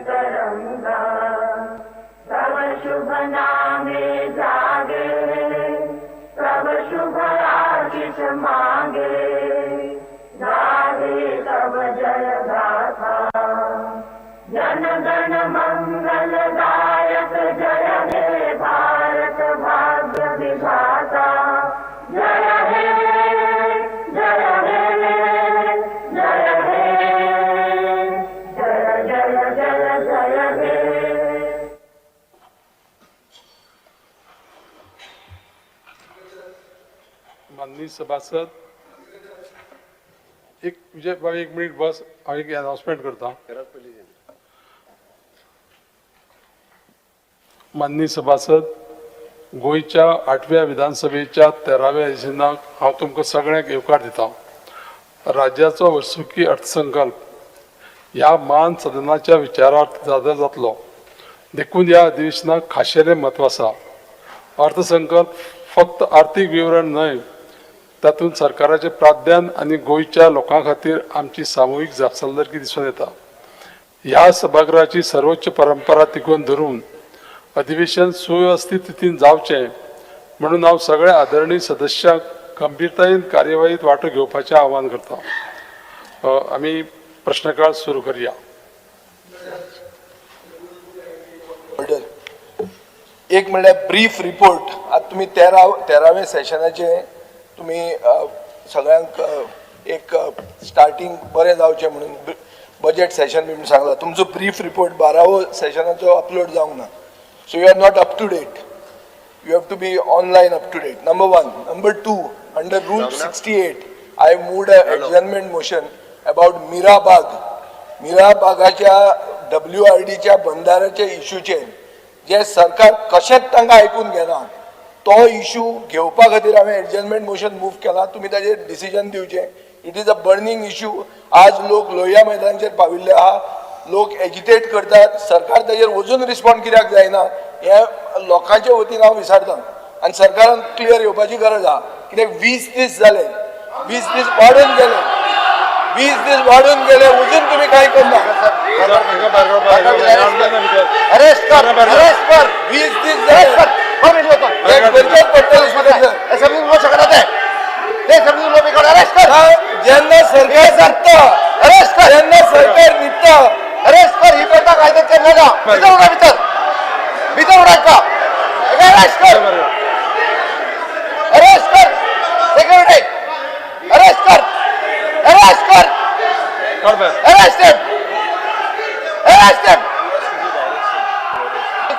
तरंगा, तव शुभ नामे जागे, तव शुभ आशीष मांगे, गावे तव जय गाथा। जन गण मंगल गायक जय हे भारत भाग्य विधाता। जय हे, जय हे, जय हे, जय जय जय जय हे। माननीय सभासद, एक विजय बाब एक मिनिट बस, हांव एक अनाउन्समेंट करता। माननीय सभासद, गोंयच्या 8व्या विधानसभेच्या 13व्या अधिवेशनाक हांव तुमकां सगळ्यांक येवकार दिता। राज्याचो वर्सुकी अर्थसंकल्प ह्या मान सदनाच्या विचारार्थ सादर जातलो, देखून ह्या अधिवेशनाक खाशेलें म्हत्व आसा। अर्थसंकल्प फक्त आर्थीक विवरण न्हय, तातूंत सरकाराचें प्राधान्य आनी गोंयच्या लोकां खातीर आमची सामुहीक जापसालदारकी दिसून येता। ह्या सभागृहाची सर्वोच्च परंपरा तिगोवन धरून अधिवेशन सुवेवस्थीत रितीन जावचें म्हणून हांव सगळ्या आदरणीय सदस्यांक गंभीरतायेन कार्यवाहीत वांटो घेवपाचें आवाहन करता। आमी प्रश्नकाळ सुरू करया। ऑर्डर एक म्हणल्यार ब्रीफ रिपोर्ट। आतां तुमी 13व्या सेशनाचे तुमी सगळ्यांक एक स्टार्टींग बरें जावचें म्हणून बजेट सेशन बी म्हणून सांगला। तुमचो ब्रीफ रिपोर्ट 12वो सेशनाचो अपलोड जावंक ना, so you are not up to date. You have to be online up to date, number one. Number two, under rule 68 I moved a adjournment motion about Mirabag. मिराबागाच्या WRDच्या बंधाऱ्याच्या इशूचेर जे सरकार कशेंच तांकां आयकून घेना, तो issue घेवपा खातीर हांवें एडजर्नमेंट मोशन मूव केला। तुमी ताजेर डिसिजन दिवचें। It is a burning issue. आज लोक लोहिया मैदानाचेर पाविल्ले आहा, लोक एजिटेट करतात। सरकार ताजेर अजून रिस्पॉन्ड कित्याक जायना हें लोकांचे वतीन हांव विचारतां आनी सरकारान क्लियर येवपाची गरज आहा। कित्याक 20 दीस जाले, 20 दीस वाडून गेले, 20 दीस वाडून गेले, अजून तुमी कांय करना। अरेस्ट कर, अरेस्ट कर। 20 दीस जाले। कोण मेली होतो? हे करचेच पडटलें स्पीकर सर। असेंब्ली उलोवंक शकना ते, ते असेंब्ली उलोवपी कोण? अरेस्ट कर। जेन्ना सरकार न्हिदता, अरेस्ट कर। जेन्ना सरकार न्हिदता, अरेस्ट कर। ही प्रथा कायद्यात केल्ले ना। भितर उडय, भितर, भितर उडय का। अरेस्ट कर, अरेस्ट कर। सेक्युरिटी, अरेस्ट कर, अरेस्ट कर। Arrest him, arrest him.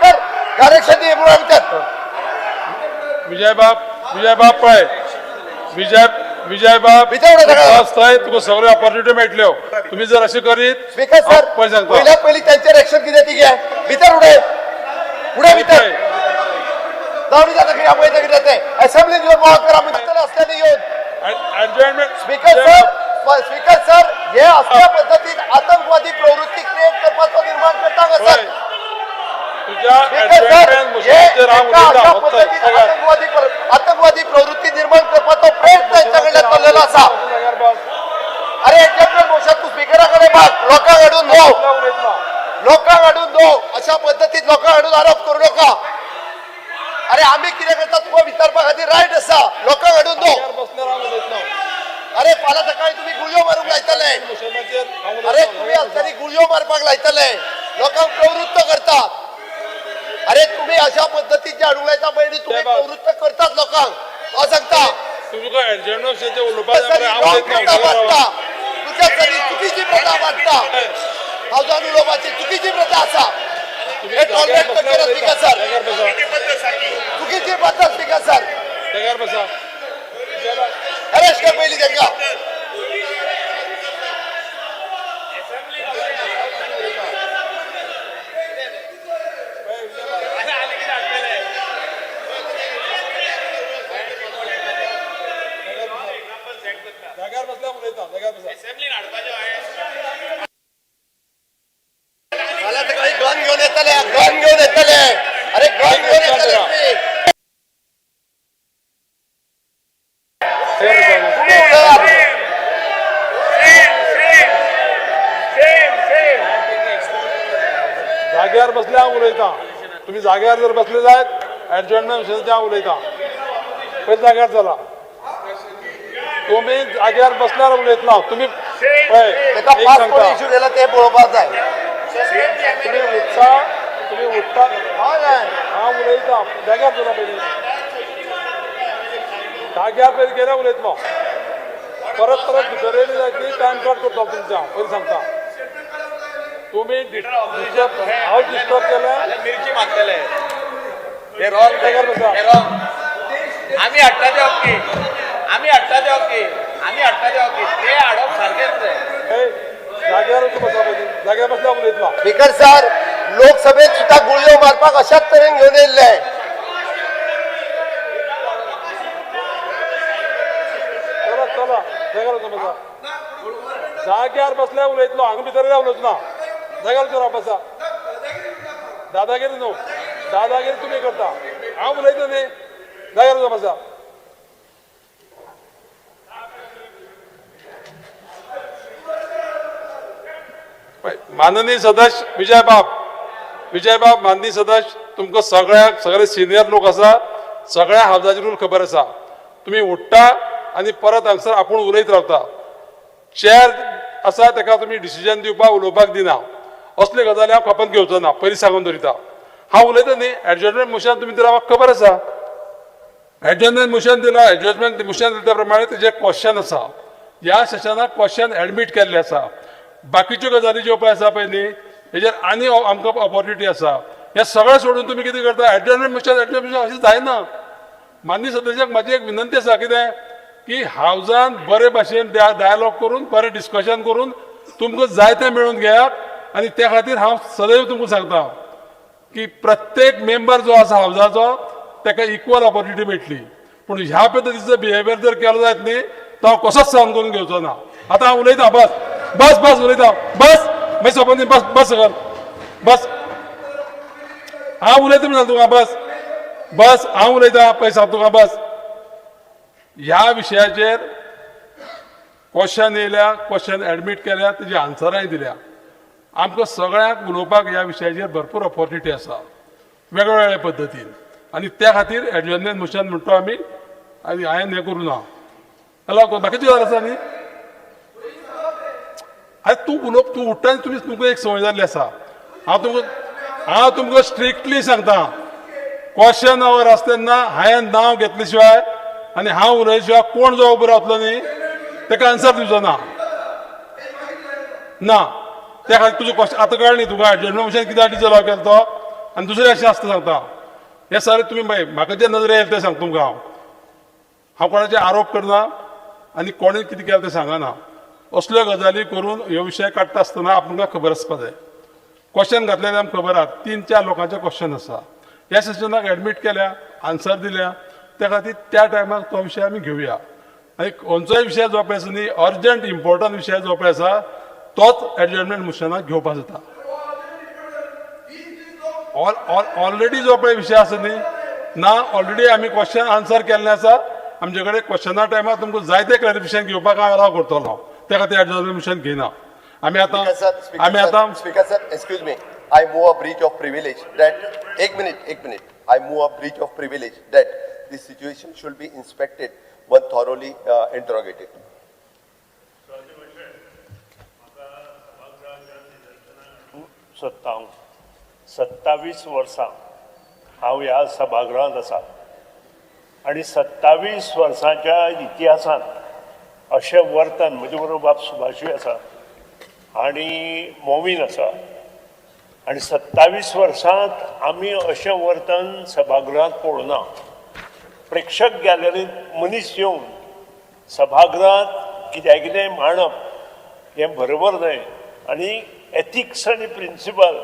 कर डायरेक्शन दी भितर। विजय बाब, विजय बाब पळय, विजय, विजय बाब, भितर उडय सगळ्यांक। बस थंय, तुका सगळ्यो ऑपॉर्च्युनिटी मेळटल्यो। तुमी जर अशें करीत स्पीकर सर, हांव पळय सांगता। पयल्यात पयली त्यांचेर एक्शन कितें ती घे। भितर उडय, उडय भितर। जावं जाता कितें पळयता कितें तें। असेंब्लीन येवन बोवाळ करा भितर असल्यांनी येवन। Adjournment speaker sir, speaker sir, हे असल्या पद्दतीन आतंकवादी प्रवृत्ती क्रिएट करपाचो निर्माण करता हांगासर। तुझ्या स्पीकर सर, ऍडजॉर्नमेंट हे मोशनाचेर हांव एका उलयतां। अशा पद्दतीन आतंकवादी प्रवृत्ती निर्माण करपाचो प्रयत्न हेंच्या कडल्यान चल्लेलो आसा। अरे, एडजर्नमेंट मोशन तूं स्पिकरा कडेन माग, लोकांक हाडून न्हू, लोकांक हाडून न्हू। अशा पद्दतीन लोकांक हाडून आरोप करू नका। अरे, आमी कितें करता तुका विचारपा खातीर रायट आसा, लोकांक हाडून न्हू। अरे, फाल्यां सकाळी तुमी गुळयो मारूंक लायतले। अरे, तुम्ही असल्यानी गुळयो मारपाक लायतले, लोकांक प्रवृत्त करतात। अरे, तुम्ही अशा पद्दतीचे हाडूंक लायता पळय न्ही, तुम्ही प्रवृत्त करतात लोकांक, हांव सांगता। तुमकां ऍडजॉर्नमेंट मोशनाचेर उलोवपाक सरी हांव wrong प्रथा उलयतना। वाडटा तुझ्या, सरी चुकीची प्रथा वाडटा। हावजान उलोवपाची चुकीची प्रथा आसा, हे टॉलरेट करचे ना स्पीकर सर। चुकीची पद्दत स्पीकर सर। जाग्यार बसा। अरेस्ट कर पयलीं तांकां। जाग्यार बसल्या उलयता, जाग्यार बसा। फाल्यां सकाळी गन घेवन येतले, गन घेवन येतले। अरे, गन घेवन येतले तुम्ही। तुम्ही उलयात। Same, same, same, same. जाग्यार बसले हांव उलयतां. तुमी जाग्यार जर बसले जायत एडजॉर्नमेंट मोशनाचेर हांव उलयतां. पयलीं जाग्यार चला. तुमी जाग्यार बसल्यार उलयतलो हांव. तुमी पळय, ताका एक पासपोर्ट सांगता, इश्यू केला ते पळोवपाक जाय. तुमी उठता, तुमी उठता, हय हय. हांव उलयतां. जाग्यार चला पयलीं. जाग्यार पयलीं गेल्यार उलयतलो. परत परत भितर येयले जायत न्ही, टायम कट करतलो तुमचो हांव, पयलीं सांगता. तुमी डिस्टर्ब, हांव डिस्टर्ब केलें. मिरची मारतले हे रॉंग. जाग्यार बसा. हे रॉंग. आमी हाडटा ते ओके, आमी हाडटा ते ओके, आमी हाडटा ते ओके, ते हाडप सारकेंच न्हय. हे, जाग्यार वचून बसा पयलीं. जाग्यार बसल्यार उलयतलो. स्पीकर सर, लोकसभेत सुद्धा गुळयो मारपाक अशाच तरेन घेवन येयल्ले. चला चला, जाग्यार वचून बसा. जाग्यार बसल्यार उलयतलो. हांगा भितर येयल्यार उलोवचो ना. जाग्यार वचून राव, बसा. दादागिरी न्हू, दादागिरी तुमी करता. हांव उलयता न्ही. जाग्यार वचून बसा. पळय, माननीय सदस्य विजय बाब, विजय बाब, माननीय सदस्य, तुमकां सगळ्यांक, सगळे सिनियर लोक आसा, सगळ्या हावजाचे रूल खबर आसा. तुमी उठ्ठा आनी परत हांगसर आपूण उलयत रावता. चेअर आसा ताका तुमी डिसिजन दिवपाक, उलोवपाक दिना. असले गजाली हांव खपत घेवचो ना, पयलीं सांगून दवरिता. हांव उलयता न्ही. एडजस्टमेंट मोशन तुमी दिला, म्हाका खबर आसा. एडजस्टमेंट मोशन दिला, एडजस्टमेंट मोशन दिल्या त्या प्रमाणे तेजें क्वेश्चन आसा. ह्या सेशनाक क्वेश्चन एडमीट केल्लें आसा. बाकीच्यो गजाली ज्यो पळय आसा पळय न्ही, हेजेर आनी आमकां ऑपॉर्च्युनिटी आसा. हें सगळें सोडून तुमी कितें करता? एडजस्टमेंट मोशन, एडजस्टमेंट मोशन, अशें जायना. माननीय सदस्यांक म्हाजी एक विनंती आसा, कितें की हावजान बरे भाशेन डायलॉग करून, बरें डिस्कशन करून तुमकां जाय तें मेळोवन घेयात. आनी त्या खातीर हांव सदैव तुमकां सांगता की प्रत्येक मेंबर जो आसा हावजाचो, ताका इक्वल ऑपॉर्च्युनिटी मेळटली. पूण ह्या पद्दतीचो बिहेवियर जर केलो जायत न्ही, तो हांव कसोच सहन करून घेवचो ना. आतां हांव उलयतां. बस बस बस, उलयतां, बस. मागीर सोंपत. बस बस सकल बस. हांव उलयता म्हणून तुका. बस बस, हांव उलयतां पळय, सांग तुका, बस. ह्या विशयाचेर क्वेश्चन येयल्या, क्वेश्चन एडमीट केल्या, तेजी आन्सरांय दिल्या. आमकां सगळ्यांक उलोवपाक ह्या विशयाचेर भरपूर ऑपॉर्च्युनिटी आसा, वेगवेगळ्या पद्दतीन. आनी त्या खातीर एडजॉर्नमेंट मोशन म्हणटा आमी. आनी हांवें हें करूं ना. हॅलो, बाकीची गजाल आसा न्ही. आरे, तूं उलोवप, तूं उठ्ठा आनी तुमी, तुमकां एक संवय जाल्ली आसा. हांव तुमकां स्ट्रिक्टली सांगता, क्वेश्चन our आसता तेन्ना हांवें नांव घेतले शिवाय आनी हांव उलयले शिवाय कोण जो उबो रावतलो न्ही, ताका आन्सर दिवचो ना. ना, त्या खातीर तुजो क्वेश्चन आतां कळ्ळें न्ही तुका, एडजॉर्नमेंट मोशन कित्याक डिजॉल्व केलो तो. आनी दुसरें अशें आसता, सांगता हें सर, तुमी पळय, म्हाका जे नदरे येयलें तें सांगता तुमकां हांव. हांव कोणाचेर आरोप करना आनी कोणें कितें केलें तें सांगना. असल्यो गजाली करून ह्यो विशय काडटा आसतना आमकां खबर आसपा जाय. क्वेश्चन घातलें आमकां खबर आहा, तीन चार लोकांचे क्वेश्चन आसा. ह्या सेशनाक एडमीट केल्या, आन्सर दिल्या, त्या खातीर त्या टायमार तो विशय आमी घेवया. आनी खंयचोय विशय जो पळय आसा न्ही, अर्जंट इम्पॉर्टंट विशय जो पळय आसा, तोच एडजॉर्नमेंट मोशनाक घेवपाक जाता. ऑलरेडी जो पळय विशय आसा न्ही, ना, ऑलरेडी आमी क्वेश्चन आन्सर केल्लें आसा. आमचे कडेन क्वेश्चना टायमार तुमकां जायते क्लॅरिफिकेशन घेवपाक हांव अलाव करतलो. त्या खातीर एडजॉर्नमेंट मोशन घेयना आमी आतां. Speaker sir, आमी आतां Speaker sir, excuse me. I move a breach of privilege that, एक minute, एक minute. I move a breach of privilege that this situation should be inspected, one thoroughly interrogated. सोदता हांव. 27 वर्सां हांव ह्या सभागृहांत आसा आनी 27 वर्सांच्या इतिहासांत अशें वर्तन, म्हजे बरोबर बाब सुभाषूय आसा आनी मोवीन आसा, आनी 27 वर्सांत आमी अशें वर्तन सभागृहांत पळोवना. प्रेक्षक गॅलरींत मनीस येवन सभागृहांत कित्याक कितें मांडप हें बरोबर न्हय आनी एथिक्स आनी प्रिंसिपल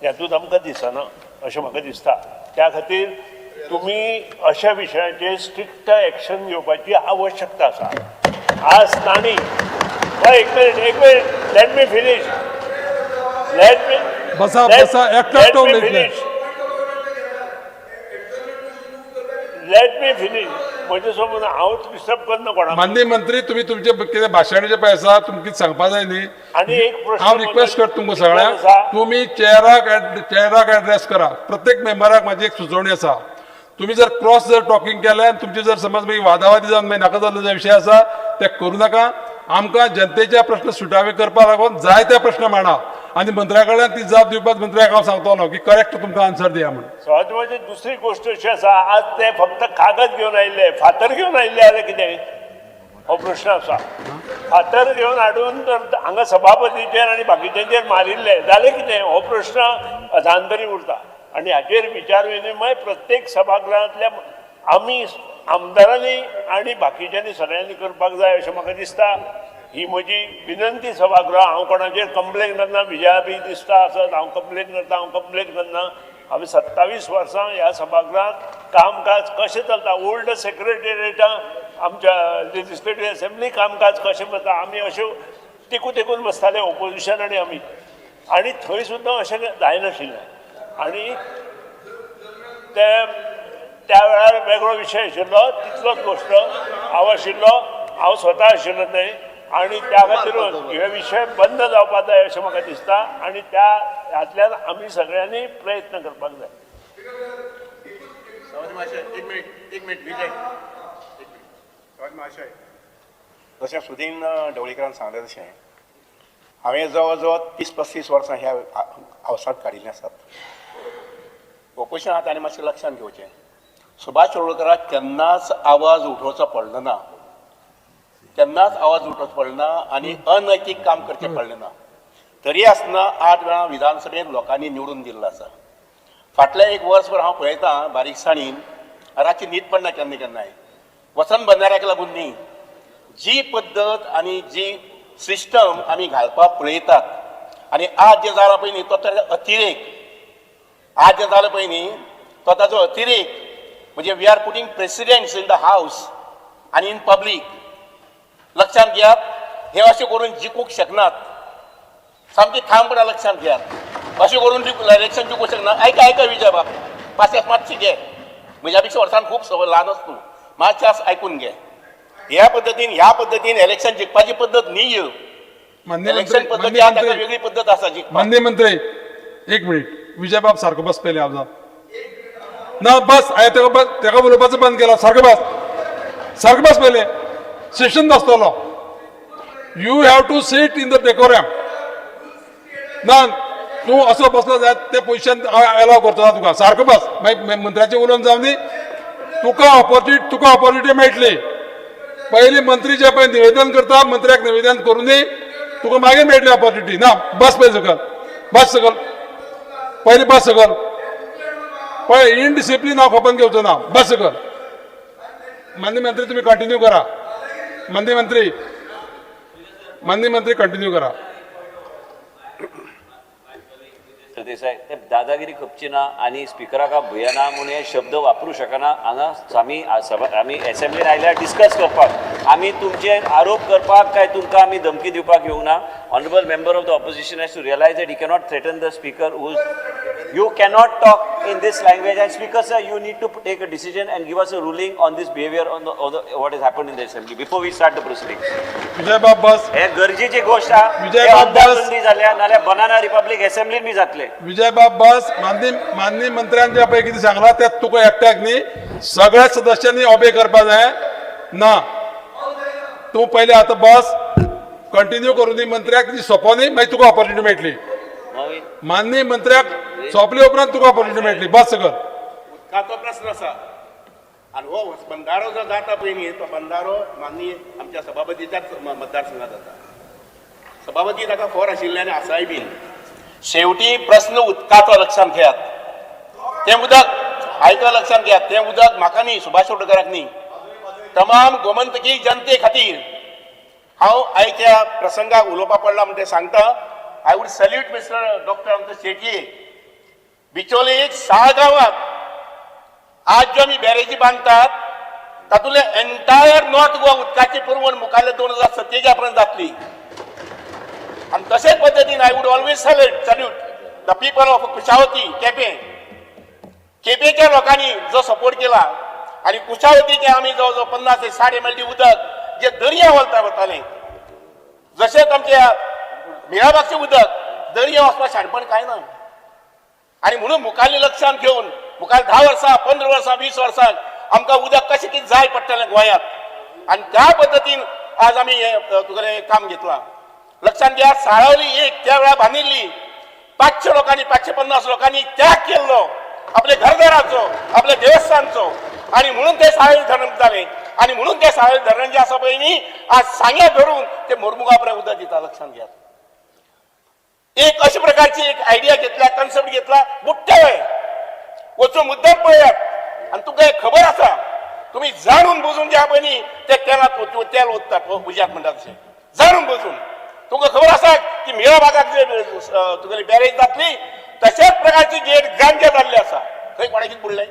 हातूंत आमकां दिसना अशें म्हाका दिसता. त्या खातीर तुमी अशा विशयाचेर स्ट्रिक्ट एक्शन घेवपाची आवश्यकता आसा. आज तांणी, हय, एक मिनिट, एक minute, let me finish, let me बसा, बसा, एकटो एकटो उलयतले. Let me finish. म्हजे सोबत हांव डिस्टर्ब करना कोणाक. माननीय मंत्री, तुमी तुमचे कितें भाशणाचे पळय आसा, तुमकां कितें सांगपा जाय न्ही. आनी एक प्रश्न हांव रिक्वेस्ट करता तुमकां सगळ्यांक, आसा. तुमी चेअराक चेअराक एड्रेस करा. प्रत्येक मेंबराक म्हाजी एक सुचोवणी आसा, तुमी जर क्रॉस जर टॉकिंग केलें आनी तुमचे जर समज मागीर वादावादी जावन मागीर नाका जाल्लो जे विशय आसा ते करूं नाका. आमकां जनतेचे प्रश्न सुटावे करपा लागून जायते प्रश्न मांडा आनी मंत्र्या कडल्यान ती जाप दिवपाक मंत्र्याक हांव सांगतलो की करेक्ट तुमकां आन्सर दिया म्हणून. सभापती, दुसरी गोश्ट अशी आसा, आज ते फक्त कागद घेवन आयिल्ले, फातर घेवन आयिल्ले जाल्यार कितें, हो प्रश्न आसा. फातर घेवन हाडून जर हांगा सभापतीचेर आनी बाकीच्यांचेर मारिल्ले जाल्यार कितें, हो प्रश्न अधांतरी उरता. आनी हाचेर विचार विनिमय प्रत्येक सभागृहांतल्या आमी आमदारांनी आनी बाकीच्यांनी सगळ्यांनी करपाक जाय अशें म्हाका दिसता. ही म्हजी विनंती सभागृह. हांव कोणाचेर कंप्लेन करना. विजया बी दिसता आसत हांव कंप्लेन करता, हांव कंप्लेन करना. हांवें 27 वर्सां ह्या सभागृहांत कामकाज कशें चलता, ओल्ड सेक्रेटेरिएटा, आमच्या लेजिस्लेटीव असेंब्ली कामकाज कशें वता, आमी अश्यो तेकून तेकून बसताले ओपोजिशन आनी आमी, आनी थंय सुद्दां अशें जायनाशिल्लें. आनी ते त्या वेळार वेगळो विशय आशिल्लो, तितलोच गोश्ट. हांव आशिल्लो, हांव स्वता आशिल्लो थंय. आनी त्या खातीरूच हे विशय बंद जावपा जाय अशें म्हाका दिसता आनी त्या हातल्यान आमी सगळ्यांनी प्रयत्न करपाक जाय. सभापती महाशय, एक मिनिट, एक मिनिट, विजय, एक मिनिट. सभापती महाशय, जशें सुदीन ढवळीकरान सांगलें तशें हांवें जवळ जवळ 30-35 वर्सां ह्या हावसांत काडिल्लीं आसात. ओपोजिशन आहा ताणें मातशें लक्षांत घेवचें, सुभाष शिरोडकराक केन्नाच आवाज उठोवचो पडलो ना, केन्नाच आवाज उठोवचो पडलो ना आनी अनैतीक काम करचें पडलें ना. तरी आसतना आठ वेळां विधानसभेत लोकांनी निवडून दिल्लो आसा. फाटल्या एक वर्सभर हांव पळयतां बारीकसाणीन, रातची न्हीद पडना केन्ना केन्नाय. वसंत बंधाऱ्याक लागून न्ही, जी पद्दत आनी जी सिस्टम आमी घालपाक पळयतात आनी आज जें जालां पळय न्ही, तो ताजो अतिरेक. आज जें जालां पळय न्ही, तो ताजो अतिरेक. म्हणजे we are putting precedents in the house आनी इन पब्लीक. लक्षांत घेयात, हे अशें करून जिखूंक शकनात. सामकी ठामपणान लक्षांत घेयात, अशें करून इलेक्शन जिखूंक शकना. आयका, आयका विजय बाब, पासियेंस मातशी घे. म्हज्या पेक्षा वर्सान खूब ल्हान आस तूं. मातशें आयकून घे. ह्या पद्दतीन इलेक्शन जिखपाची पद्दत न्ही ह्यो. माननीय इलेक्शन मंत्री, पद्दती माननीय आहा ताका मंत्री, वेगळी पद्दत आसा जिखपाक. माननीय मंत्री, एक मिनिट. विजय बाब, सारको बस पयलीं. हांव ना, बस. हांवें तेका बस, तेका उलोवपाचो बंद केला. सारको बस, सारको बस पयलें. सेशन आसतलो. You have to sit in the decorum. ना, तूं असो बसलो जायत ते पोजिशन एलाव करतो ना तुका. सारको बस. मागीर मंत्र्याचें उलोवन जावं दी. तुका ऑपॉर्च्युनिटी मेळटली. पयलीं मंत्री जे पळय निवेदन करता, मंत्र्याक निवेदन करूं दी, तुका मागीर मेळटली ऑपॉर्च्युनिटी. ना, बस पळय सकल, बस सकल, पयलीं बस सकल. पळय, इनडिसिप्लीन हांव खपोवन घेवचो ना. बस सकल. माननीय मंत्री, तुम्ही कंटिन्यू करा. माननीय मंत्री, माननीय मंत्री, कंटिन्यू करा. सरदेसाय, ते दादागिरी खपची ना आनी स्पिकराक भियेना म्हूण हे शब्द वापरूं शकना हांगा. आमी सभा, आमी एसेंब्लीन आयल्यार डिस्कस करपाक. आमी तुमचेर आरोप करपाक काय तुमकां आमी धमकी दिवपाक येवंक ना. Honourable member of the opposition has to realise that he cannot threaten the speaker whose. You cannot talk in this language. And speaker sir, you need to take a decision and give us a ruling on this behaviour, on the what is happen in the assembly before we start the proceedings. Vijay बाब, बस. हे गरजेची गोश्ट आहा. विजय हे बाब, बस. अंदाधुंदी जाल्या नाल्यार banana republic एसेंब्लीन बी जातले. विजय बाब, बस. माननीय माननीय मंत्र्यान जे पळय कितें सांगलां तें तुका एकट्याक न्ही, सगळ्या सदस्यांनी ऑबे करपा जाय. ना, तूं पयलें आतां बस. कंटिन्यू करूं दी मंत्र्याक. ती सोंपो न्ही, मागीर तुका ऑपॉर्च्युनिटी मेळटली. मागीर माननीय मंत्र्याक सोंपले उपरांत तुका ऑपॉर्च्युनिटी मेळटली. बस सकल. उदकाचो प्रस्न आसा आनी हो बंधारो जो जाता पळय न्ही, तो बंधारो माननीय आमच्या सभापतीच्याच मतदारसंघात जाता. सभापती ताका खबर आशिल्ले आनी आसाय बीन. शेवटी प्रस्न उदकाचो, लक्षांत घेयात. तें उदक, आयका, लक्षांत घेयात, तें उदक म्हाका न्ही, सुभाष शिरोडकराक न्ही, तमाम गोमंतकी जनते खातीर. हांव आयच्या प्रसंगाक उलोवपा पडला म्हण तें सांगता. I would salute Mister Doctor आमचो शेटये. बिचोले एक साळगांवात आज ज्यो आमी बॅरेजी बांदतात, तातूंतले एंटायर नॉर्थ गोवा उदकाची पुरवण मुखारले 2047 पर्यंत जातली. आनी तशेच पद्दतीन I would always salute the people of Kushavati, Quepem. केपेंच्या लोकांनी जो सपोर्ट केला. आनी कुशावतीचें आमी जवळ जवळ 50 ते 60 MLD उदक जे दर्या वलता वतालें, जशेंच आमच्या मिराबागचें उदक दर्या वचपा शाणपण कांय ना. आनी म्हणून मुखाल्ली लक्षांत घेवन मुखार 10 वर्सां 15 वर्सां 20 वर्सां आमकां उदक कशें कितें जाय पडटलें गोंयांत, आनी त्या पद्दतीन आज आमी हें तुगेलें काम घेतलां. लक्षांत घ्या, साळावली एक त्या वेळार बांदिल्ली 500 लोकांनी 550 लोकांनी त्याग केल्लो आपल्या घरदाराचो, आपल्या देवस्थानचो, आनी म्हणून ते साळावली धरण जालें. आनी म्हणून ते साळावली धरण जें आसा पळय न्ही, आज सांग्या धरून ते मोरमुगांव पर्यंत उदक दिता. लक्षांत घेयात, एक अशा प्रकारची एक आयडिया घेतला, कन्सेप्ट घेतला. बुडटे वचून मुद्दाम पळयात आनी तुमकां एक खबर आसा, तुमी जाणून बुजून जे पळय न्ही ते तेलात तेल ओततात उज्यात म्हणटा तशें जाणून बुजून. तुमकां खबर आसा की मिराबागाक जे तुगेली बॅरेज जातली तशेंच प्रकारची गेट गांजे जाल्ली आसा, खंय कोणाक बुडलें?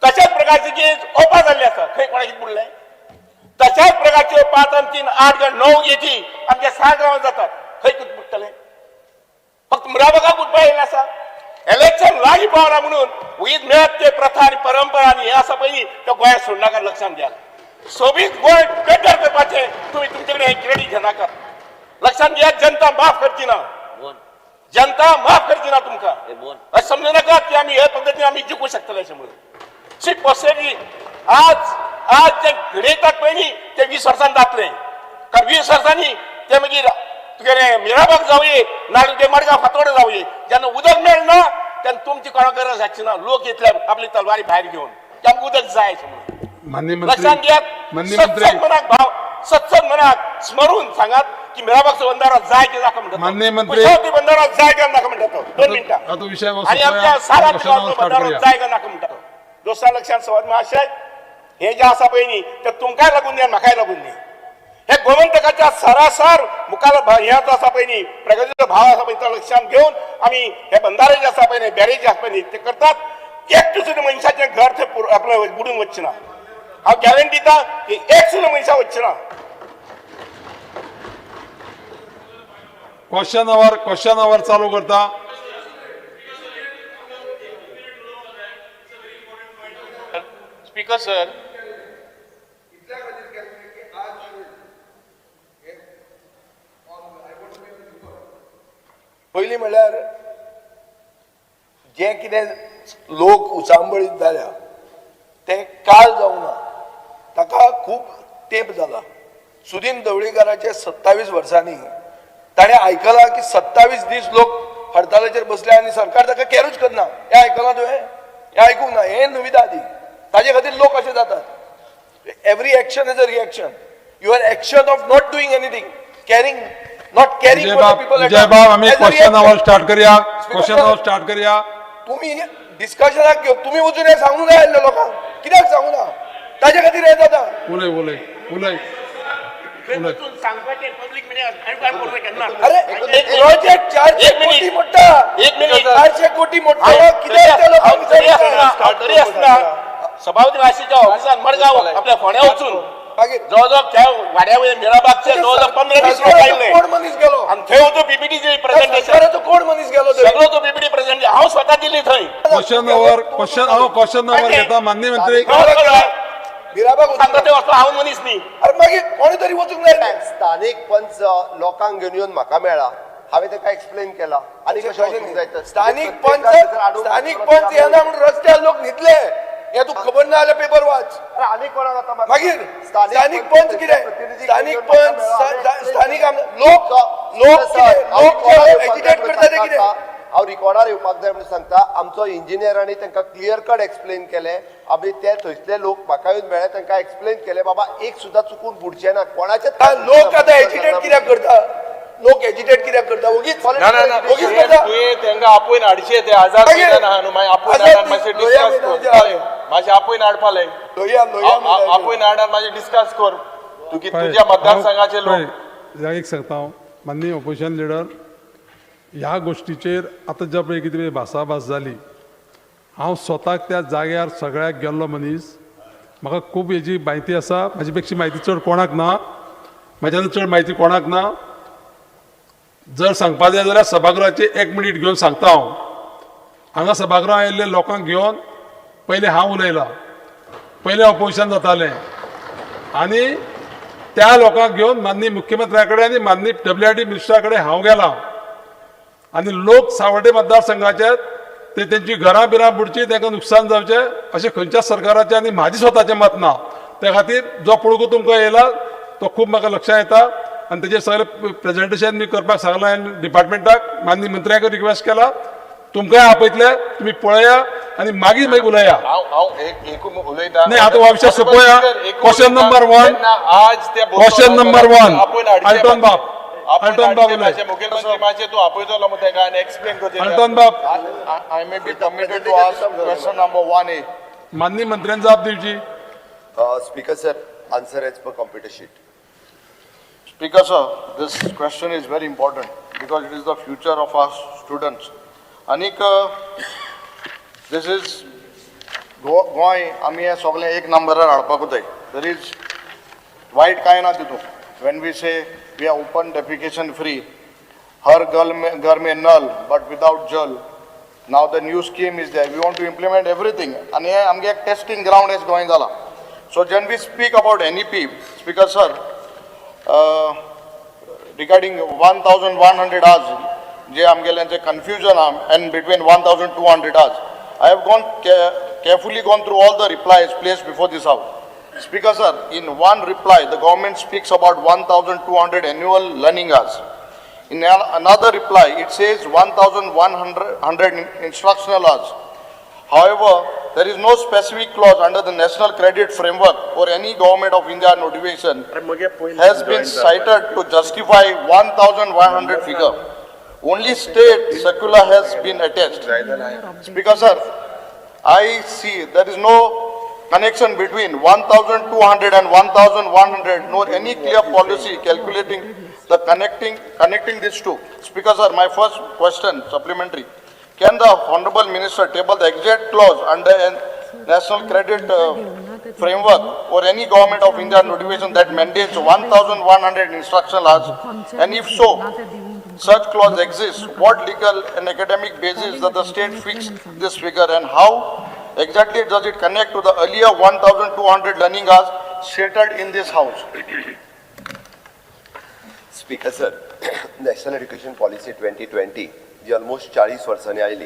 तशाच प्रकारची गेट ओपा जाल्ली आसा, खंय कोणाक बुडलें? तशाच प्रकारच्यो 5 आनी 3 8 9 गेटी आमच्या 7 गांवांत जातात, खंय कितें बुडटलें? फक्त मिराबागाक बुडपा येयलें आसा. इलेक्शन लागीं पावला म्हणून वगीच मेळत ते प्रथा आनी परंपरा आनी हें आसा पळय न्ही ते गोंयांत सोडनाका. लक्षांत घ्या, सोबीत गोंय बेटर करपाचें तुमी तुमचे कडेन हें क्रेडीट घेनाकात. लक्षांत घ्या, जनता माफ करची ना, जनता माफ करची ना तुमकां. अशें समजू नाकात की आमी हे पद्दतीन आमी जिखूं शकतले अशें म्हणून. शी पोसेली आज आज जे घडयतात पळय न्ही ते 20 वर्सांनी जातलें, कारण 20 वर्सांनी ते मागीर तुगेलें मिराबाग जावये नाजाल्यार तुगे मडगांव फातोर्डा जावये, जेन्ना उदक मेळना तेन्ना तुमची कोणाक गरज आसची ना. लोक येतले आपली तलवारी भायर घेवन की आमकां उदक जाय अशें म्हणून. लक्षांत घेयात, सत्संग मनाक भाव, सत्संग मनाक स्मरून सांगात की मिराबागचो बंधारो जाय की नाका म्हणटा, कुशावती बंधारो जाय काय नाका म्हणटा तो. 2 मिनटां आनी आमच्या सारा गांवचो बंधारो जाय काय नाका म्हणटा तो. दोस्ता लक्षांत सवाद महाशय, हे जे आसा पळय न्ही ते तुमकांय लागून न्ही आनी म्हाकाय लागून न्ही. हे गोमंतकाच्या सरासर मुखार हे आसा पळय न्ही प्रगतीचो भाव आसा पळय तो लक्षांत घेवन आमी हे बंधारे जे आसा पळय न्ही, बॅरेज जे आसा पळय न्ही ते करतात. एक सुद्दां मनशाचें घर थंय आपलें बुडून वचचें ना. हांव गॅरंटी दिता की एक सुद्दां मनशां वचचें ना. क्वेश्चन our, question our चालू करता. स्पीकर सर, पयलीं म्हणल्यार जें कितें लोक उचांबळीत जाल्या तें काल जावना, ताका खूब तेंप जाला. सुदीन ढवळीकाराचे 27 वर्सांनी ताणें आयकलां की 27 दीस लोक हडतालाचेर बसले आनी सरकार ताका कॅरूच करना. हें आयकलां तुवें? हें आयकूंक ना. हें नविदा आदी ताजे खातीर लोक अशें जातात. Every action is a reaction. Your action of not doing anything, caring, not caring for the people. Vijay बाब, आमी क्वेश्चन our start करया. क्वेश्चन our start करया. तुमी डिस्कशनाक घेवन तुमी वचून हें सांगूंक जाय आसलें लोकांक, कित्याक सांगू ना? ताजे खातीर हें जाता. उलय उलय उलय. अरे प्रोजेक्ट 400 कोटी मोडटा, 400 कोटी मोडटा, कित्याक त्या लोकांक? तरी आसतना सभापती महाशयाच्या ऑफिसान मडगांव आपल्या फोंड्या वचून जवळ जवळ त्या वाड्या वयल्या मिराबागचे जवळ जवळ 15-20 लोक आयिल्ले. कोण मनीस गेलो? आनी थंय वचून पीपीटीचे प्रेझेंटेशन, कोण मनीस गेलो? सगळो तो पीपीटी प्रेझेंटेशन हांव स्वता दिल्ली थंय. क्वेश्चन our, question हांव क्वेश्चन our घेता. माननीय मंत्री मिराबाग सांगता ते वचपा हांव मनीस न्ही. अरे मागीर कोणी तरी वचूंक जाय. स्थानीक पंच लोकांक घेवन येवन म्हाका मेळ्ळा, हांवें ताका एक्सप्लेन केला आनी कशें वचूंक जाय. स्थानीक पंच, स्थानीक पंच येना म्हणून रस्त्यार लोक न्हिदले, हें तुका खबर ना जाल्यार पेपर वाच. आनी कोणाक आतां मागीर स्थानीक पंच कितें? स्थानीक पंच, स्थानीक लोक, लोक लोक एजिटेट करता ते कितें? हांव रिकॉर्डार येवपाक जाय म्हणून सांगता. आमचो इंजिनियरांनी तांकां क्लियर कट एक्सप्लेन केलें. आमी ते थंयसले लोक म्हाका येवन मेळ्ळे, तांकां एक्सप्लेन केलें बाबा एक सुद्दां चुकून बुडचें ना कोणाचें. लोक आतां एजिटेट कित्याक करता? लोक एजिटेट कित्याक करता? वगीच वगीच करता. तुवें तांकां आपोवन हाडचें, ते आझाद मैदान आहा न्हू, मागीर आपोवन हाड, मातशें डिस्कस कर. मातशें आपोवन हाडपा लाय, आपोवन हाड आनी मातशें डिस्कस कर तुगी तुज्या मतदारसंघाचे लोक. एक सांगता हांव माननीय ऑपोजिशन लिडर, ह्या गोश्टीचेर आतां ज्या पळय कितें भासाभास जाली, हांव स्वताक त्या जाग्यार सगळ्याक गेल्लो मनीस, म्हाका खूब हेजी म्हायती आसा. म्हाजे पेक्षा म्हायती चड कोणाक ना, म्हाज्यान चड म्हायती कोणाक ना. जर सांगपा जाय जाल्यार सभागृहाचे 1 मिनीट घेवन सांगता हांव. हांगा सभागृहां आयिल्ले लोकांक घेवन पयलें हांव उलयलां. पयलें ऑपोजिशन जातालें आनी त्या लोकांक घेवन माननीय मुख्यमंत्र्या कडेन आनी माननीय डब्ल्यू आर डी मिनिस्टरा कडेन हांव गेला आनी लोक सावड्डे मतदारसंघाचे ते तेंची घरां बिरां बुडची, तांकां नुकसान जावचें अशें खंयच्याच सरकाराचें आनी म्हाजें स्वताचें मत ना. त्या खातीर जो पळोवंक तुमकां येयला तो खूब म्हाका लक्षांत येता आनी तेजेर सगळें प्रेजेंटेशन बी करपाक सांगलां आनी डिपार्टमेंटाक माननीय मंत्र्याक रिक्वेस्ट केला, तुमकांय आपयतले, तुमी पळया आनी मागीर मागीर उलया. हांव हांव एक एकूच उलयता. नाही, आता हो विषय सोंपोया. Question number one. आज त्या Question number one. Alton बाब. अल्टन बाब उलय. मुखेलमंत्री मातशें तूं आपयतलो मग तांकां आनी एक्सप्लेन करचें. अल्टन बाब. I may be permitted to ask question number 1A. माननीय मंत्र्यान जाप दिवची. Speaker sir, answer as per computer sheet. Speaker sir, this question is very important because it is the future of our students. आनीक this is Goa आमी हें सगळें एक नंबरार हाडपाकूच जाय. There is वायट कांय ना तितून. When we say we are open defecation free, हर घर में नल but without Jal. Now the new scheme is there. We want to implement everything. आनी हें आमगे एक testing ground as Goa जाला. So when we speak about NEP, Speaker sir, regarding 1100 hours J आमगेल्यांचे confusion आहा and between 1200 hours, I have gone carefully gone through all the replies placed before this house. Speaker sir, in one reply the government speaks about 1200 annual learning hours. In another reply it says 1100 instructional hours. However, there is no specific clause under the National Credit Framework or any Government of India notification has been cited to justify 1100 figure. Only state circular has been attached. Speaker sir, I see there is no connection between 1200 and 1100, nor any clear policy calculating the connecting these two. Speaker sir, my first question, supplementary. Can the Honorable Minister table the exact clause under a National Credit Framework or any Government of India notification that mandates 1100 instructional hours? And if so, such clause exists, what legal and academic basis does the state fix this figure, and how exactly does it connect to the earlier 1200 learning hours stated in this house? Speaker sir, National Education Policy 2020 जी almost 40 वर्सांनी आयली,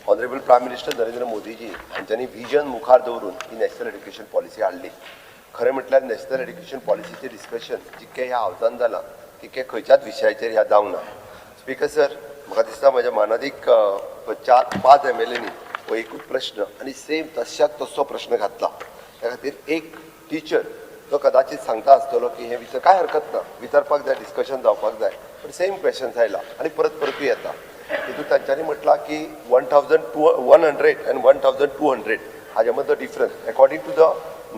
honourable prime minister Narendra मोदीजी हांच्यांनी vision मुखार दवरून ही national education policy हाडली. खरें म्हटल्यार national education पॉलिसीचें discussion जितकें ह्या हावजान जालां तितकें खंयच्याच विशयाचेर ह्या जावंक ना. स्पीकर सर, म्हाका दिसता म्हज्या मानादीक 4-5 एम एल एनी हो एकूच प्रश्न आनी सेम तश्याक तसो प्रश्न घातला. त्या खातीर एक टिचर तो कदाचित सांगता आसतलो की हें विचार कांय हरकत ना, विचारपाक जाय, डिस्कशन जावपाक जाय, पण सेम क्वेश्चन्स आयला आनी परत परतूय येता. तितून तांच्यांनी म्हटलां की 1100 and 1200 हाज्या मदलो difference according to the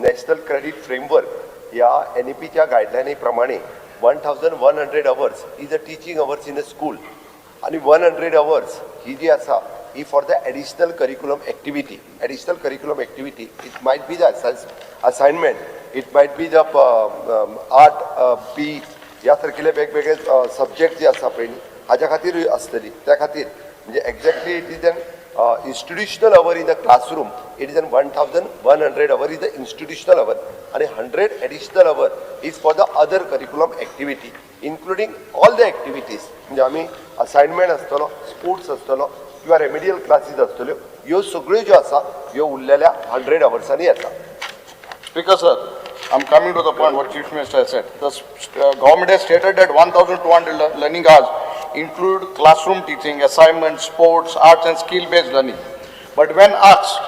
National Credit Framework ह्या एन ई पीच्या गायडलायनी प्रमाणे 1100 hours is a teaching hours in a school आनी 100 अवर्स ही जी आसा ही for the additional curriculum activity. Additional curriculum activity, it might be the assignment, it might be the art, P ह्या सारकिले वेगवेगळे subject जे आसा पळय न्ही, हाज्या खातीरूय आसतली. त्या खातीर म्हणजे exactly it is an institutional hour in the classroom, it is an 1100 hour is the institutional hour आणि 100 additional hour is for the other curriculum activity, including all the activities. म्हणजे आमी असायनमेंट आसतलो, स्पोर्ट्स आसतलो किंवा remedial classes आसतल्यो, ह्यो सगळ्यो ज्यो आसा ह्यो उरलेल्या 100 अवर्सांनी येता. Speaker sir, I'm coming to the point what Chief Minister has said. The government has stated that 1200 learning hours include classroom teaching, assignments, sports, arts and skill-based learning. But when asked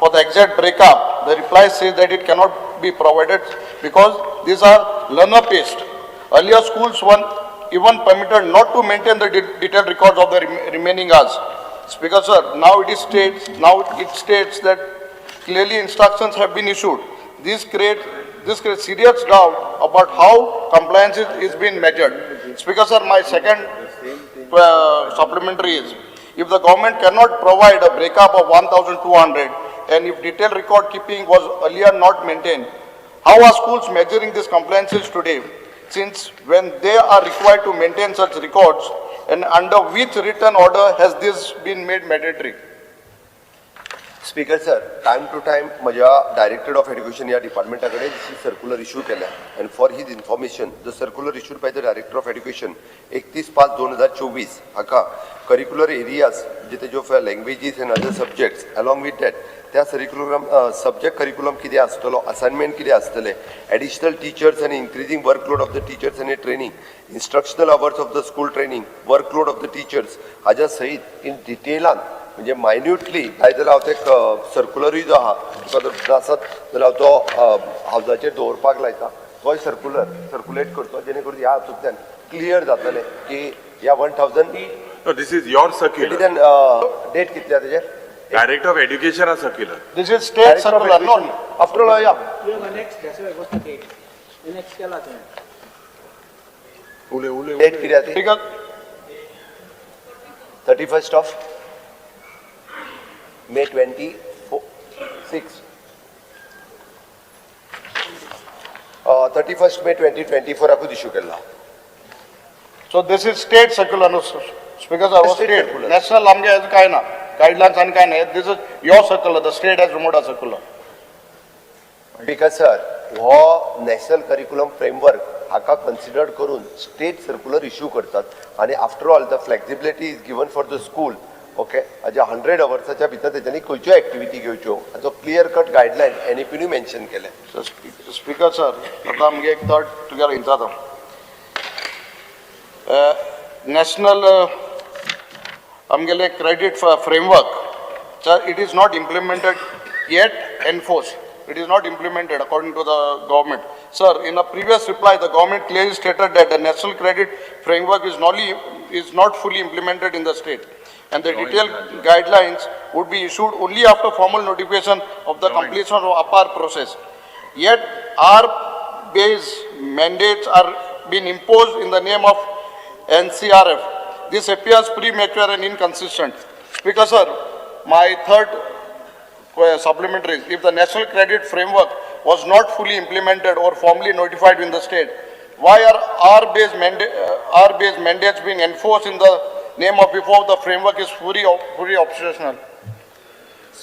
for the exact breakup, the reply says that it cannot be provided because these are learner-paced. Earlier schools were even permitted not to maintain the detailed records of the remaining hours. Speaker sir, now it states that clearly instructions have been issued. This creates serious doubt about how compliance is being measured. Speaker sir, my second supplementary is, if the government cannot provide a breakup of 1200 and if detailed record keeping was earlier not maintained, how are schools measuring these compliances today? Since when they are required to maintain such records, and under which written order has this been made mandatory? Speaker sir, time to time म्हज्या director of education ह्या डिपार्टमेंटा कडेन circular issue केल्या and for his information, the circular issued by the Director of Education 31/5/2024 हाका curricular areas म्हणजे तेज्यो languages and other subjects, along with that त्या सरिक्युलम subject curriculum कितें आसतलो, असायनमेंट कितें आसतलें, एडिशनल टिचर्स आनी increasing workload of the teachers आनी training, instructional hours of the school training, workload of the teachers हाज्या सहीत इन डिटेलान, म्हणजे मायन्युटली जाय जाल्यार हांव ते सर्कुलरूय जो आहा तुका जर नासत जाल्यार हांव तो हावजाचेर दवरपाक लायता. तोय सर्कुलर सर्कुलेट करचो जेणे करून ह्या हातूंतल्यान क्लियर जातलें की ह्या 1000 No, this is your circular. Date कितली आहा तेजेर? Director of Education circular. This is state circular, no? After all, yeah. उलय उलय. डेट कितें आहा ती? 31st of May 26, 31st May 2024 आकूच issue केल्लो. So this is state circular, no, Speaker sir, State state circular. National आमगे has काय ना, guidelines आनी काय ना. This is your circular, the state has removed a circular. Because sir, हो national curriculum framework हाका consider करून स्टेट सर्कुलर इश्यू करतात आनी after all, the flexibility is given for the school, okay? हाज्या 100 अवर्साच्या भितर तेच्यांनी खंयच्यो एक्टिविटी घेवच्यो हाचो क्लियर कट गायडलायन एनईपीनूय मेन्शन केलें. स्पीकर सर, आतां आमगे एक थर्ड तुगेलो इंचाता नॅशनल आमगेले credit framework, sir, it is not implemented yet, enforce. It is not implemented according to the government. Sir, in a previous reply, the government clearly stated that the national credit framework is not fully implemented in the state and the detailed guidelines would be issued only after formal notification of the completion of APAAR process. Yet, hour-based mandates are being imposed in the name of NCRF. This appears premature and inconsistent. Speaker sir, my third supplementary is, if the national credit framework was not fully implemented or formally notified in the state, why are hour-based mandates being enforced in the name of before the framework is fully operational?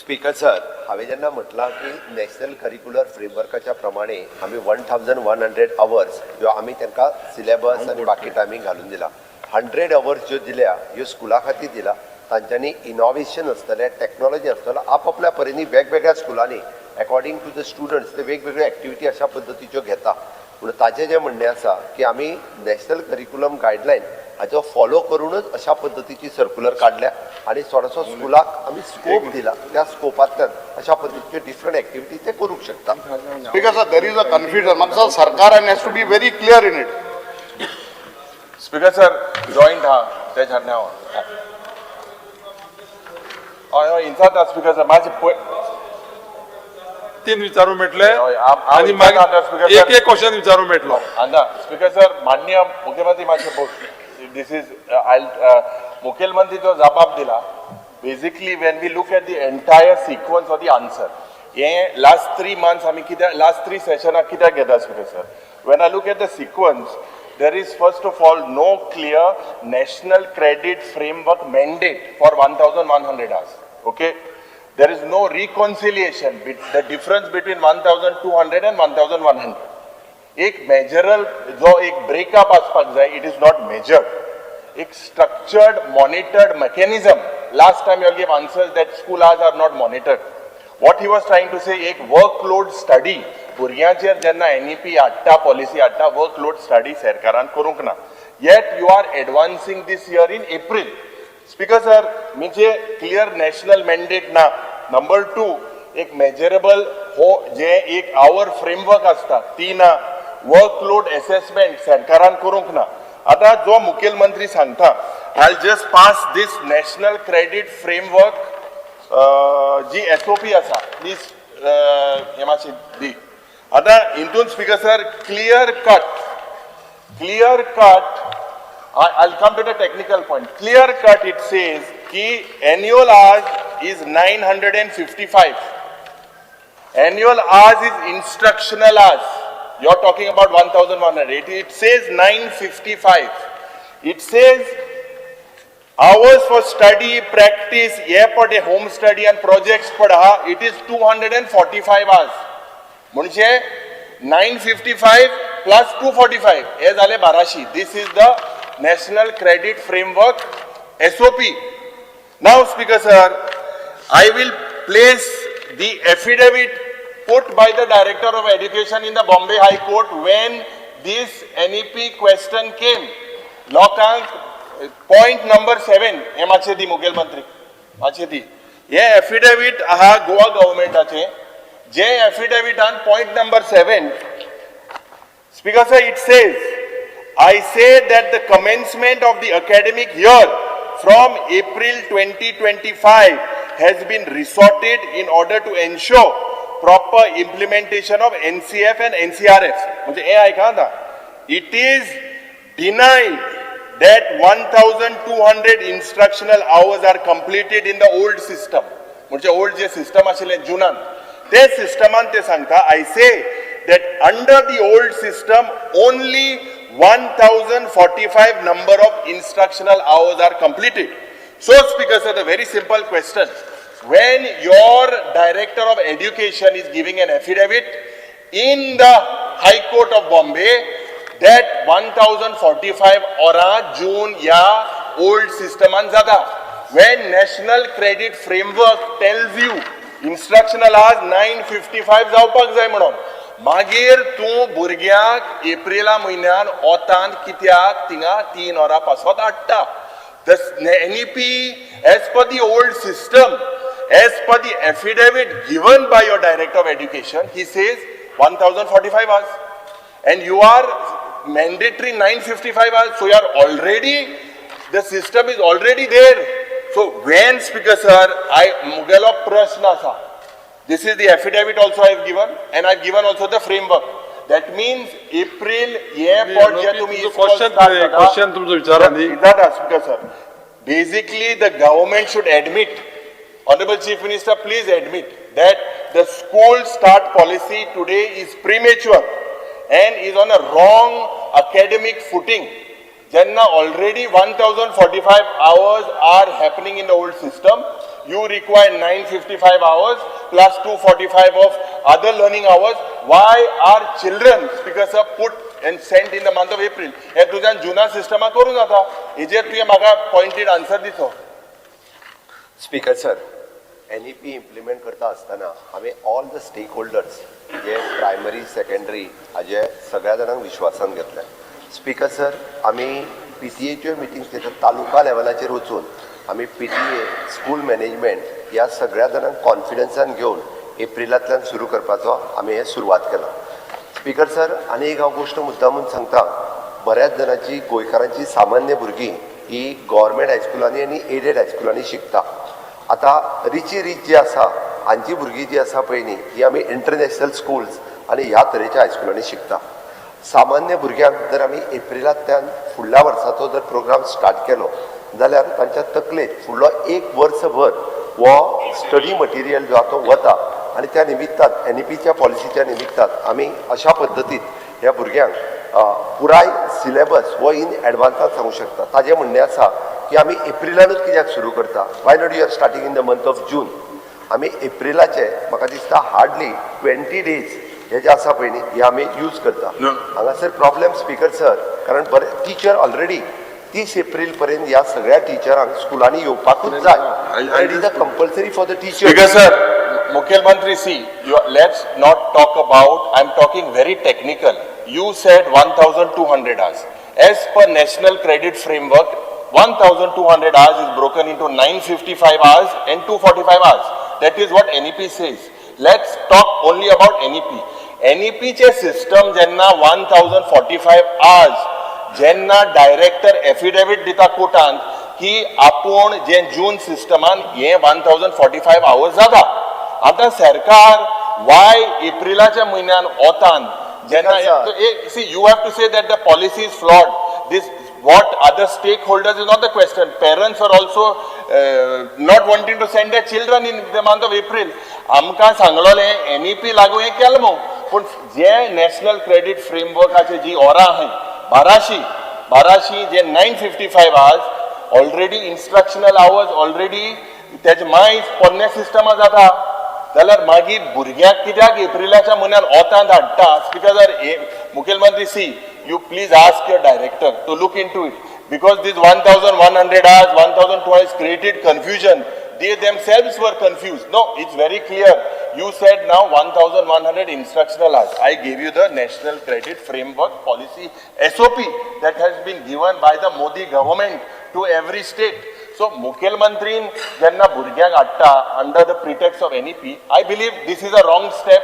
Speaker sir, हांवें जेन्ना म्हटलां की national curricular फ्रेमवर्काच्या प्रमाणे आमी 1100 hours ह्यो आमी तांकां syllabus आनी बाकी टायमींग घालून दिला. 100 अवर्स ज्यो दिल्या ह्यो स्कुला खातीर दिला. तांच्यांनी इनोवेशन आसतलें, टॅक्नॉलॉजी आसतलो, आपआपल्या परीनी वेगवेगळ्या स्कुलांनी अकॉर्डिंग टू the students ते वेगवेगळ्यो एक्टिविटी अशा पद्दतीच्यो घेता. पूण ताचें जें म्हणणें आसा की आमी नॅशनल करिक्युलम गायडलायन हाचो फॉलो करूनच अशा पद्दतीची सर्कुलर काडल्या आनी थोडोसो स्कुलाक आमी स्कोप दिला. त्या स्कोपांतल्यान अशा पद्दतीच्यो डिफरंट एक्टिविटी ते करूंक शकता. Because sir, there is a confusion. म्हाका सरकार has to be very clear in it. Speaker sir, joint हा तेच्या नांव. हय हय, इंचात स्पीकर सर, माझे पय तीन विचारू मेळटले हय, हांव आनी विचारता मागीर स्पीकर एक सर. एक क्वेश्चन विचारू मेळटलो. आंदा स्पीकर सर, माननीय मुख्यमंत्री मातशे, this is I मुखेलमंत्री जो जबाब दिला, basically when we look at the entire sequence of the answer, हे लास्ट 3 मंथ्स आमी कित्याक, लास्ट थ्री सेशनाक कित्याक घेता? Speaker sir, when I look at the sequence, there is first of all no clear national credit framework mandate for 1100 hours. Okay? There is no reconciliation, the difference between 1200 and 1100. एक मेजरल जो एक breakup आसपाक जाय, it is not measured. एक structured monitored mechanism. Last time you give answers that school hours are not monitored. What he was trying to say, एक workload study भुरग्यांचेर जेन्ना NEP हाडटा, पॉलिसी हाडटा, वर्कलोड स्टडी सरकारान करूंक ना, yet you are advancing this year in April. Speaker sir, म्हणजे clear national mandate ना. नंबर टू, एक मेजरेबल हो जे एक आवर फ्रेमवर्क आसता ती ना. वर्कलोड एसेसमेंट सरकारान करूंक ना. आतां जो मुखेलमंत्री सांगता, I just pass this national credit framework G SOP आसा, प्लीज हे मातशी दी. आतां हितून speaker sir, clear cut, clear cut, I'll come to the technical point. Clear cut, it says ki annual hours is 955. Annual hours is instructional hours. You're talking about 1100. It says 955. It says Hours for study practice हे पड home study आनी projects पड आहा, it is 245 hours. म्हणजे 955 plus 245 हे जाले 1200. This is the National Credit Framework SOP. Now Speaker sir, I will place the affidavit put by the Director of Education in the Bombay High Court when this NEP question came. लोकांक point number 7 हे मातशें दी मुखेलमंत्री, मातशें दी. हे affidavit आहा गोवा गव्हर्मेंटाचे, जे एफिडेविटान point number 7, Speaker sir, it says, I say that the commencement of the academic year from April 2025 has been resorted in order to ensure proper implementation of NCF and NCRF. म्हणजे हे आयका आतां, it is denied that 1200 instructional hours are completed in the old system. म्हणजे old जे system आशिल्लें जुनान, ते सिस्टमान ते सांगता, I say that under the old system only 1045 number of instructional hours are completed. So Speaker sir, the very simple question, when your Director of Education is giving an affidavit in the High Court of Bombay that 1045 oran June या old सिस्टमान जाता, when National Credit Framework tells you instructional hours 955 जावपाक जाय म्हणून, मागीर तूं भुरग्यांक Aprilia म्हयन्यान ओतान कित्याक थिंगा 3 वरां पासत हाडटा? The NEP, as per the old system, as per the affidavit given by your Director of Education, he says 1045 hours, and you are mandatory 955 hours. So you are already, the system is already there. So when, Speaker sir, I मुगेलो प्रश्न आसा, this is the affidavit also I have given, and I have given also the framework. That means April हे पट जे तुमी question question तुमचो विचारा न्ही. जाता Speaker sir. Basically the government should admit, Honorable Chief Minister, please admit that the school start policy today is premature and is on a wrong academic footing. जेन्ना already 1045 hours are happening in the old system, you require 955 hours plus 245 of other learning hours. Why are children, Speaker sir, put and sent in the month of April? हे तुज्यान जुना Systema करूं जाता. हेजेर तुवें म्हाका pointed answer दिचो. Speaker sir, NEP implement करता आसतना हांवें ऑल the stake holders जे प्रायमरी सेकंडरी हाजे सगळ्या जाणांक विश्वासान घेतले. स्पीकर सर, आमी पीटीएच्यो मिटिंग्स घेतात, तालुका लेवलाचेर वचून आमी पीटीए, स्कूल मॅनेजमेंट ह्या सगळ्या जाणांक कॉन्फिडन्सान घेवन एप्रिलांतल्यान सुरू करपाचो आमी हें सुरवात केलां. स्पीकर सर, आनी एक हांव गोश्ट मुद्दामून सांगता, बऱ्याच जाणांची गोंयकारांची सामान्य भुरगीं ही गव्हर्मेंट हायस्कुलांनी आनी एडेड हायस्कुलांनी शिकता. आतां रिची रीच जी आसा हांची भुरगीं जी आसा पळय न्ही, ही आमी इंटरनॅशनल स्कुल्स आनी ह्या तरेच्या हायस्कुलांनी शिकता. सामान्य भुरग्यांक जर आमी एप्रिलांतल्यान फुडल्या वर्साचो जर प्रोग्राम स्टार्ट केलो जाल्यार तांच्या तकलेंत फुडलो एक वर्सभर हो स्टडी मटिरियल जो आहा तो वता आनी त्या निमित्तान एनईपीच्या पॉलिसीच्या निमित्तान आमी अशा पद्दतीन ह्या भुरग्यांक पुराय सिलेबस हो इन एडवान्सान सांगू शकता. ताजें म्हणणें आसा की आमी एप्रिलानूच कित्याक सुरू करता, why not you are starting in the month of June? आमी एप्रिलाचे म्हाका दिसता हार्डली 20 डेज हे जे आसा पळय न्ही, हे आमी यूज करता. हांगासर प्रॉब्लेम स्पीकर सर, कारण बरे टिचर ऑलरेडी 30 एप्रील पर्यंत ह्या सगळ्या टिचरांक स्कुलांनी येवपाकूच जाय. It is a compulsory for the teacher. Speaker sir, मुख्यमंत्री, see, you, let's not talk about, I'm talking very technical. You said 1200 hours. As per National Credit Framework, 1200 hours is broken into 955 hours and 245 hours. That is what NEP says. Let's talk only about NEP. NEP चे system जेन्ना 1045 hours, जेन्ना director affidavit दिता कोर्टान की आपूण जे जून सिस्टमान हे 1045 hours जाता, आतां सरकार वाय एप्रिलाच्या म्हयन्यान ओतान जेन्ना, see, you have to say that the policy is flawed. This what other stakeholders is not the question. Parents are also not wanting to send their children in the month of April. आमकां सांगलोलें NEP लागू हें केलें मू, पूण जे national credit फ्रेमवर्काचे जी ओरां आहाय 1200 1200 जे 955 hours. Already instructional hours already तेजे मायज पोन्न्या सिस्टमा जाता जाल्यार मागीर भुरग्यांक कित्याक एप्रिलाच्या म्हयन्यान ओतांत हाडटा. स्पीकर सर, मुखेलमंत्री, see, you please ask your director to look into it, because this 1100 hours, 1200 created confusion. They themselves were confused. No, it's very clear. You said now 1100 instructional hours. I gave you the National Credit Framework Policy SOP that has been given by the Modi government to every state. So मुखेलमंत्रीन जेन्ना भुरग्यांक हाडटा under the pretext of NEP, I believe this is a wrong step.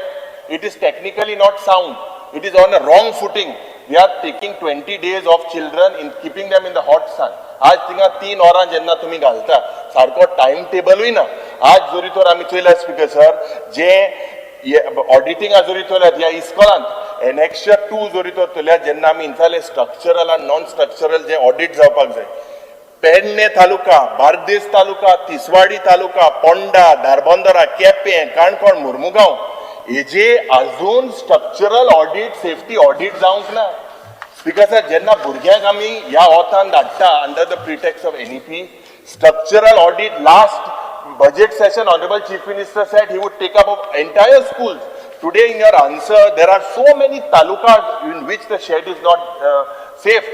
It is technically not sound. It is on a wrong footing. We are taking 20 days of children in keeping them in the hot sun. आज थिंगा 3 वरां जेन्ना तुमी घालता, सारको time टेबलूय ना. आज जरी तर आमी चोयल्यार, स्पिकर सर, जे ऑडिटिंगा जरी चोयल्यात ह्या इस्कॉलांत, एनेक्शर टू जरी तर चोयल्यात, जेन्ना आमी इंचाले स्ट्रक्चरल आनी नॉन स्ट्रक्चरल जे ऑडिट जावपाक जाय, पेडणे तालुका, बार्देस तालुका, तिसवाडी तालुका, पोंडा, धारबंदरा, केपें, काणकोण, मुर्मुगांव हेजे अजून स्ट्रक्चरल ऑडिट, सेफ्टी ऑडिट जावंक ना. स्पिकर सर, जेन्ना भुरग्यांक आमी ह्या वोतान धाडटा under the pretext of NEP, structural audit, last budget session, Honorable Chief Minister said he would take up of entire schools. Today in your answer, there are so many talukas in which the shed is not safe.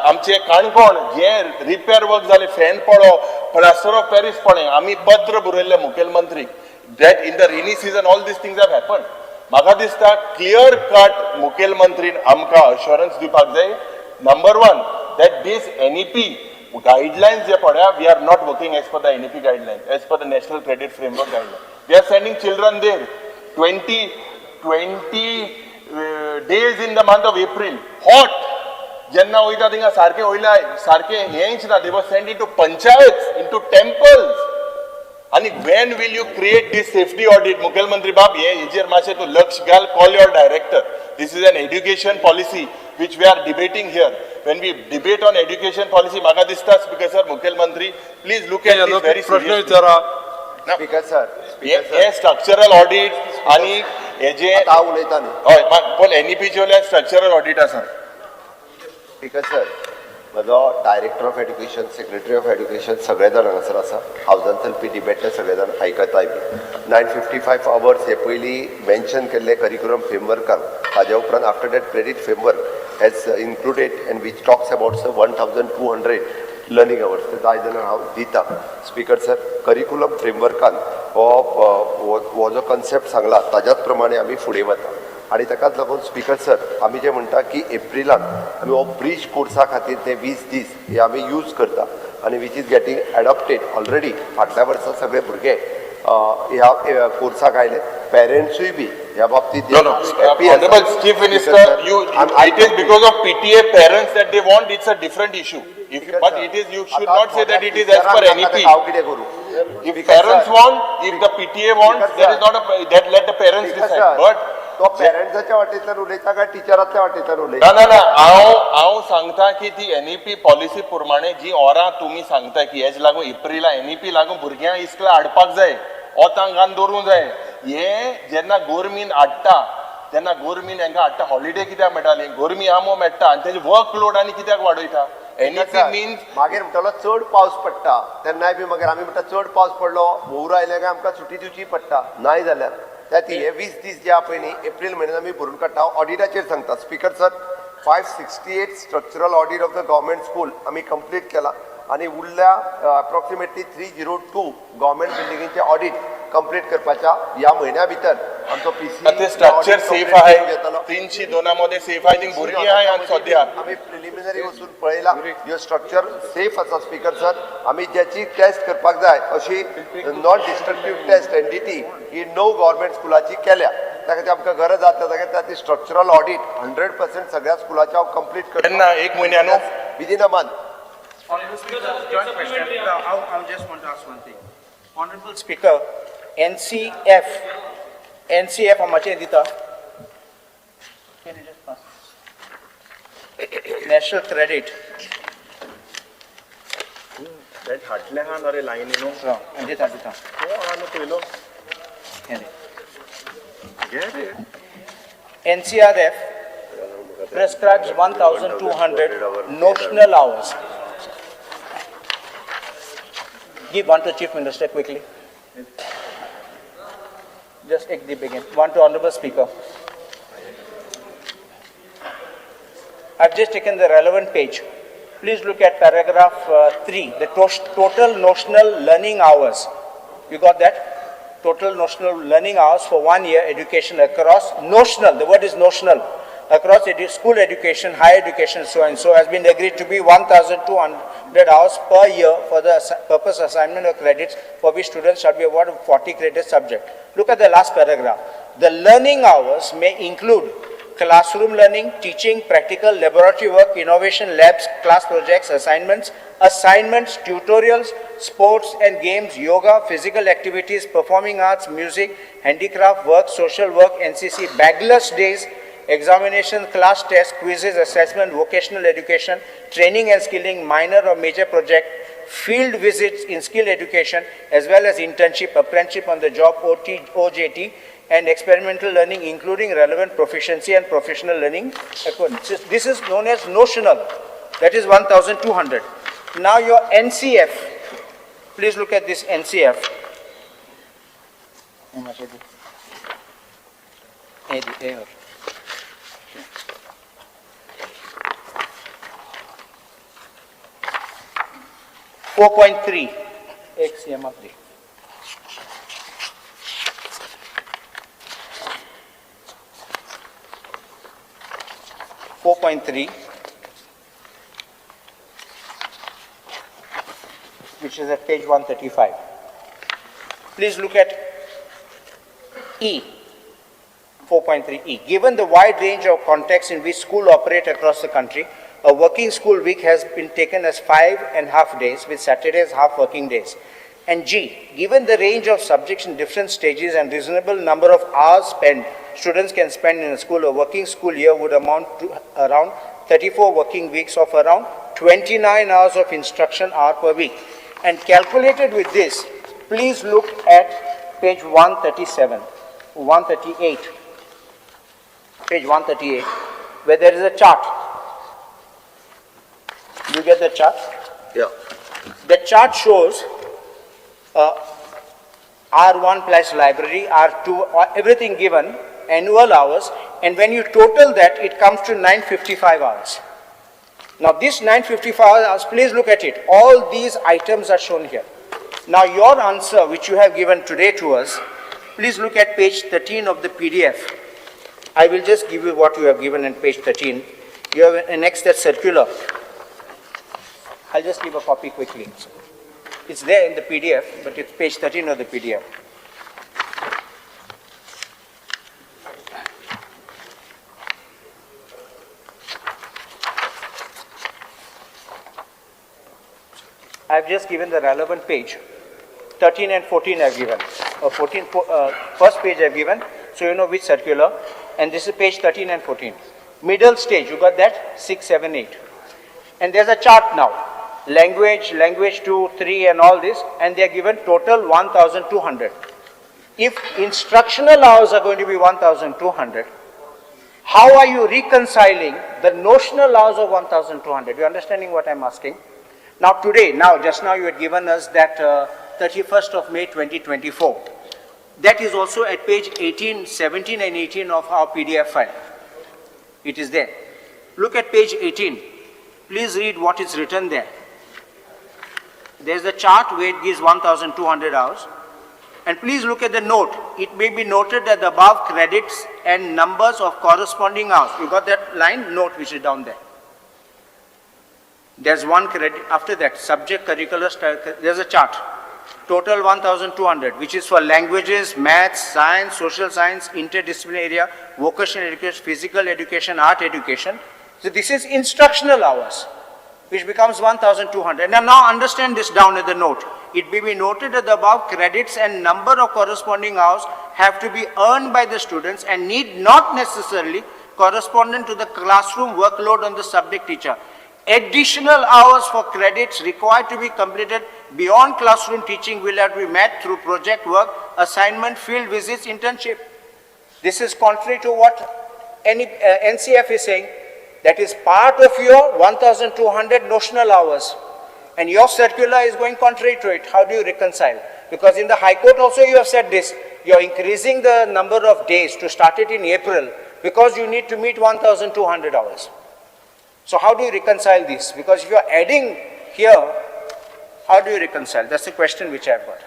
आमचे काणकोण जे repair work जाले, fan पडो, plaster of Paris पडलें, आमी पत्र बरयल्लें मुखेलमंत्रीक that in the rainy season all these things have happened. म्हाका दिसता clear cut मुखेलमंत्रीन आमकां अश्योरन्स दिवपाक जाय, number one, that this NEP guidelines जे पळया, we are not working as per the NEP guidelines, as per the National Credit Framework guideline. We are sending children there 20 days in the month of April, hot. जेन्ना वयता थिंगा सारकें वयल्या सारकें हेंच ना. They were send into panchayat, into temples. आनी when will you create this safety audit? मुखेलमंत्री बाब, हे हेजेर मातशें तूं लक्ष घाल. Call your director. This is an education policy which we are debating here. When we debate on education policy, म्हाका दिसता, स्पीकर सर, मुखेलमंत्री, please look at this very प्रश्न विचारा. स्पीकर सर, हे स्ट्रक्चरल ऑडिट आणि हे जे आतां हांव उलयता न्ही. हय, पण एनईपीचे वयल्यान स्ट्रक्चरल ऑडिट आसा. स्पीकर सर, म्हजो Director of Education, Secretary of Education सगळे जाण हांगासर आसा. हावजान चलपी डिबेट ते सगळे जाण आयकताय बी. 955 आवर्स हे पयलीं मेन्शन केल्ले करिक्युलम फ्रेमवर्कान. ताज्या उपरांत after that credit framework has included and which talks about 1200 learning hours. ते जाय जाल्यार हांव दिता. स्पीकर सर, करिक्युलम फ्रेमवर्कान हो हो हो जो कन्सेप्ट सांगला, ताज्याच प्रमाणे आमी फुडें वता आनी ताकाच लागून, स्पीकर सर, आमी जे म्हणटा की एप्रिलान आमी हो ब्रीज कोर्सा खातीर ते 20 दीस हे आमी यूज करता आनी which is getting adopted already. फाटल्या वर्सा सगळे भुरगे ह्या कोर्साक आयले, पेरंट्सूय बी ह्या बाबतीत No, no. happy आसा. Honorable Chief Minister, you, it is because of PTA parents that they want, it's a different issue. If, but it is, you should not say that it is as per NEP. हांव कितें करूं? If parents want, if the PTA wants, there is not a, that let the parents decide. But, तो पेरंट्साच्या वाटेंतल्यान उलयता काय टिचरांतल्या वाटेंतल्यान उलयता? ना ना ना, हांव हांव सांगता की ती एनईपी पॉलिसी प्रमाणे जी ओरां तुमी सांगता की हेज लागून एप्रिला एनईपी लागून भुरग्यांक इस्कला हाडपाक जाय, ओतांक दवरूंक जाय, हे जेन्ना गोरमीन हाडटा तेन्ना गोरमीन हांकां हाडटा, हॉलिडे कित्याक मेळटाली? गोरमी आमो मेळटा आनी तेजे वर्क लोड आनी कित्याक वाडयता? एनईपी मिन्स मागीर म्हणटलो चड पावस पडटा तेन्नाय बी मागीर आमी म्हणटा, चड पावस पडलो, हुंवर आयले काय आमकां सुटी दिवची पडटा. नाय जाल्यार त्या ती हे 20 दीस जे आहा पळय न्ही, एप्रील म्हयन्यान आमी भरून काडटा. ऑडिटाचेर सांगता, Speaker sir, 568 structural audit of the government school आमी कंप्लीट केला आनी उरल्या अप्रॉक्सिमेटली 302 गव्हर्मेंट बिल्डिंगेचे ऑडिट कंप्लीट करपाच्या. ह्या म्हयन्या भितर आमचो पीसी ते स्ट्रक्चर सेफ आहे? 302 मध्ये सेफ आहे? थिंग भुरगीं आहे आनी सद्या आमी प्रिलिमिनरी वचून पळयला, ह्यो स्ट्रक्चर सेफ आसा. स्पीकर सर, आमी ज्याची टेस्ट करपाक जाय अशी नॉन डिस्ट्रक्टीव टेस्ट, एनडीटी, ही णव गव्हर्मेंट स्कुलाची केल्या. त्या खातीर आमकां गरज जाता त्या खातीर स्ट्रक्चरल ऑडिट 100% सगळ्या स्कुलाचे हांव कंप्लीट करता. केन्ना? एक म्हयन्या न्हू? Within a month. Honorable Speaker, joint question. I just want to ask one thing. Honorable Speaker, NCF, NCF आमाचें दिता. Can you just pass? National Credit. हाडले हा रे लायनी न्हू. दिता दिता. आहा न्हू पयलो. हें रे. घे रे. NCRF prescribes 1,200 notional hours. Give one to Chief Minister quickly. Just ek the begin. One to Honorable Speaker. I've just taken the relevant page. Please look at paragraph 3, the total notional learning hours. You got that? Total notional learning hours for 1 year education across notional, the word is notional, across school education, higher education, so and so, has been agreed to be 1,200 hours per year for the purpose assignment of credits for which students shall be awarded 40 credit subject. Look at the last paragraph. The learning hours may include classroom learning, teaching, practical, laboratory work, innovation labs, class projects, assignments, tutorials, sports and games, yoga, physical activities, performing arts, music, handicraft work, social work, NCC, bagless days, examination, class tests, quizzes, assessment, vocational education, training and skilling, minor or major project, field visits in skill education, as well as internship, apprenticeship on the job, OT, OJT, and experimental learning, including relevant proficiency and professional learning. This is known as notional. That is 1,200. Now your NCF, please look at this NCF. .4.3 XMFD. .4.3, which is at page 135. Please look at E, 4.3E. Given the wide range of contexts in which schools operate across the country, a working school week has been taken as 5.5 days, with Saturdays half working days. And G, given the range of subjects in different stages and reasonable number of hours spent, students can spend in a school, a working school year would amount to around 34 working weeks of around 29 hours of instruction hour per week. And calculated with this, please look at page 137, 138, page 138, where there is a chart. You get the chart? Yeah. The chart shows R1 plus library, R2, everything given, annual hours, and when you total that, it comes to 955 hours. Now this 955 hours, please look at it. All these items are shown here. Now your answer, which you have given today to us, please look at page 13 of the PDF. I will just give you what you have given in page 13. You have annexed that circular. I'll just give a copy quickly. It's there in the PDF, but it's page 13 of the PDF. I've just given the relevant page. 13 and 14 I've given. 14, first page I've given, so you know which circular. And this is page 13 and 14. Middle stage, you got that? 6, 7, 8. And there's a chart now. Language, language 2, 3 and all this, and they are given total 1,200. If instructional hours are going to be 1,200, how are you reconciling the notional hours of 1,200? You understanding what I'm asking? Now today, now just now you had given us that 31st of May 2024. That is also at page 18, 17 and 18 of our PDF file. It is there. Look at page 18. Please read what is written there. There's a chart where it gives 1,200 hours. And please look at the note. It may be noted that the above credits and numbers of corresponding hours. You got that line? Note which is down there. There's one credit. After that, subject curricular, there's a chart. Total 1,200, which is for languages, maths, science, social science, interdisciplinary area, vocational education, physical education, art education. So this is instructional hours, which becomes 1,200. Now understand this down at the note. It may be noted that the above credits and number of corresponding hours have to be earned by the students and need not necessarily correspond to the classroom workload on the subject teacher. Additional hours for credits required to be completed beyond classroom teaching will have to be met through project work, assignment, field visits, internship. This is contrary to what any, NCF is saying. That is part of your 1,200 notional hours. And your circular is going contrary to it. How do you reconcile? Because in the High Court also you have said this, you are increasing the number of days to start it in April because you need to meet 1,200 hours. So how do you reconcile this? Because if you are adding here, how do you reconcile? That's the question which I have got.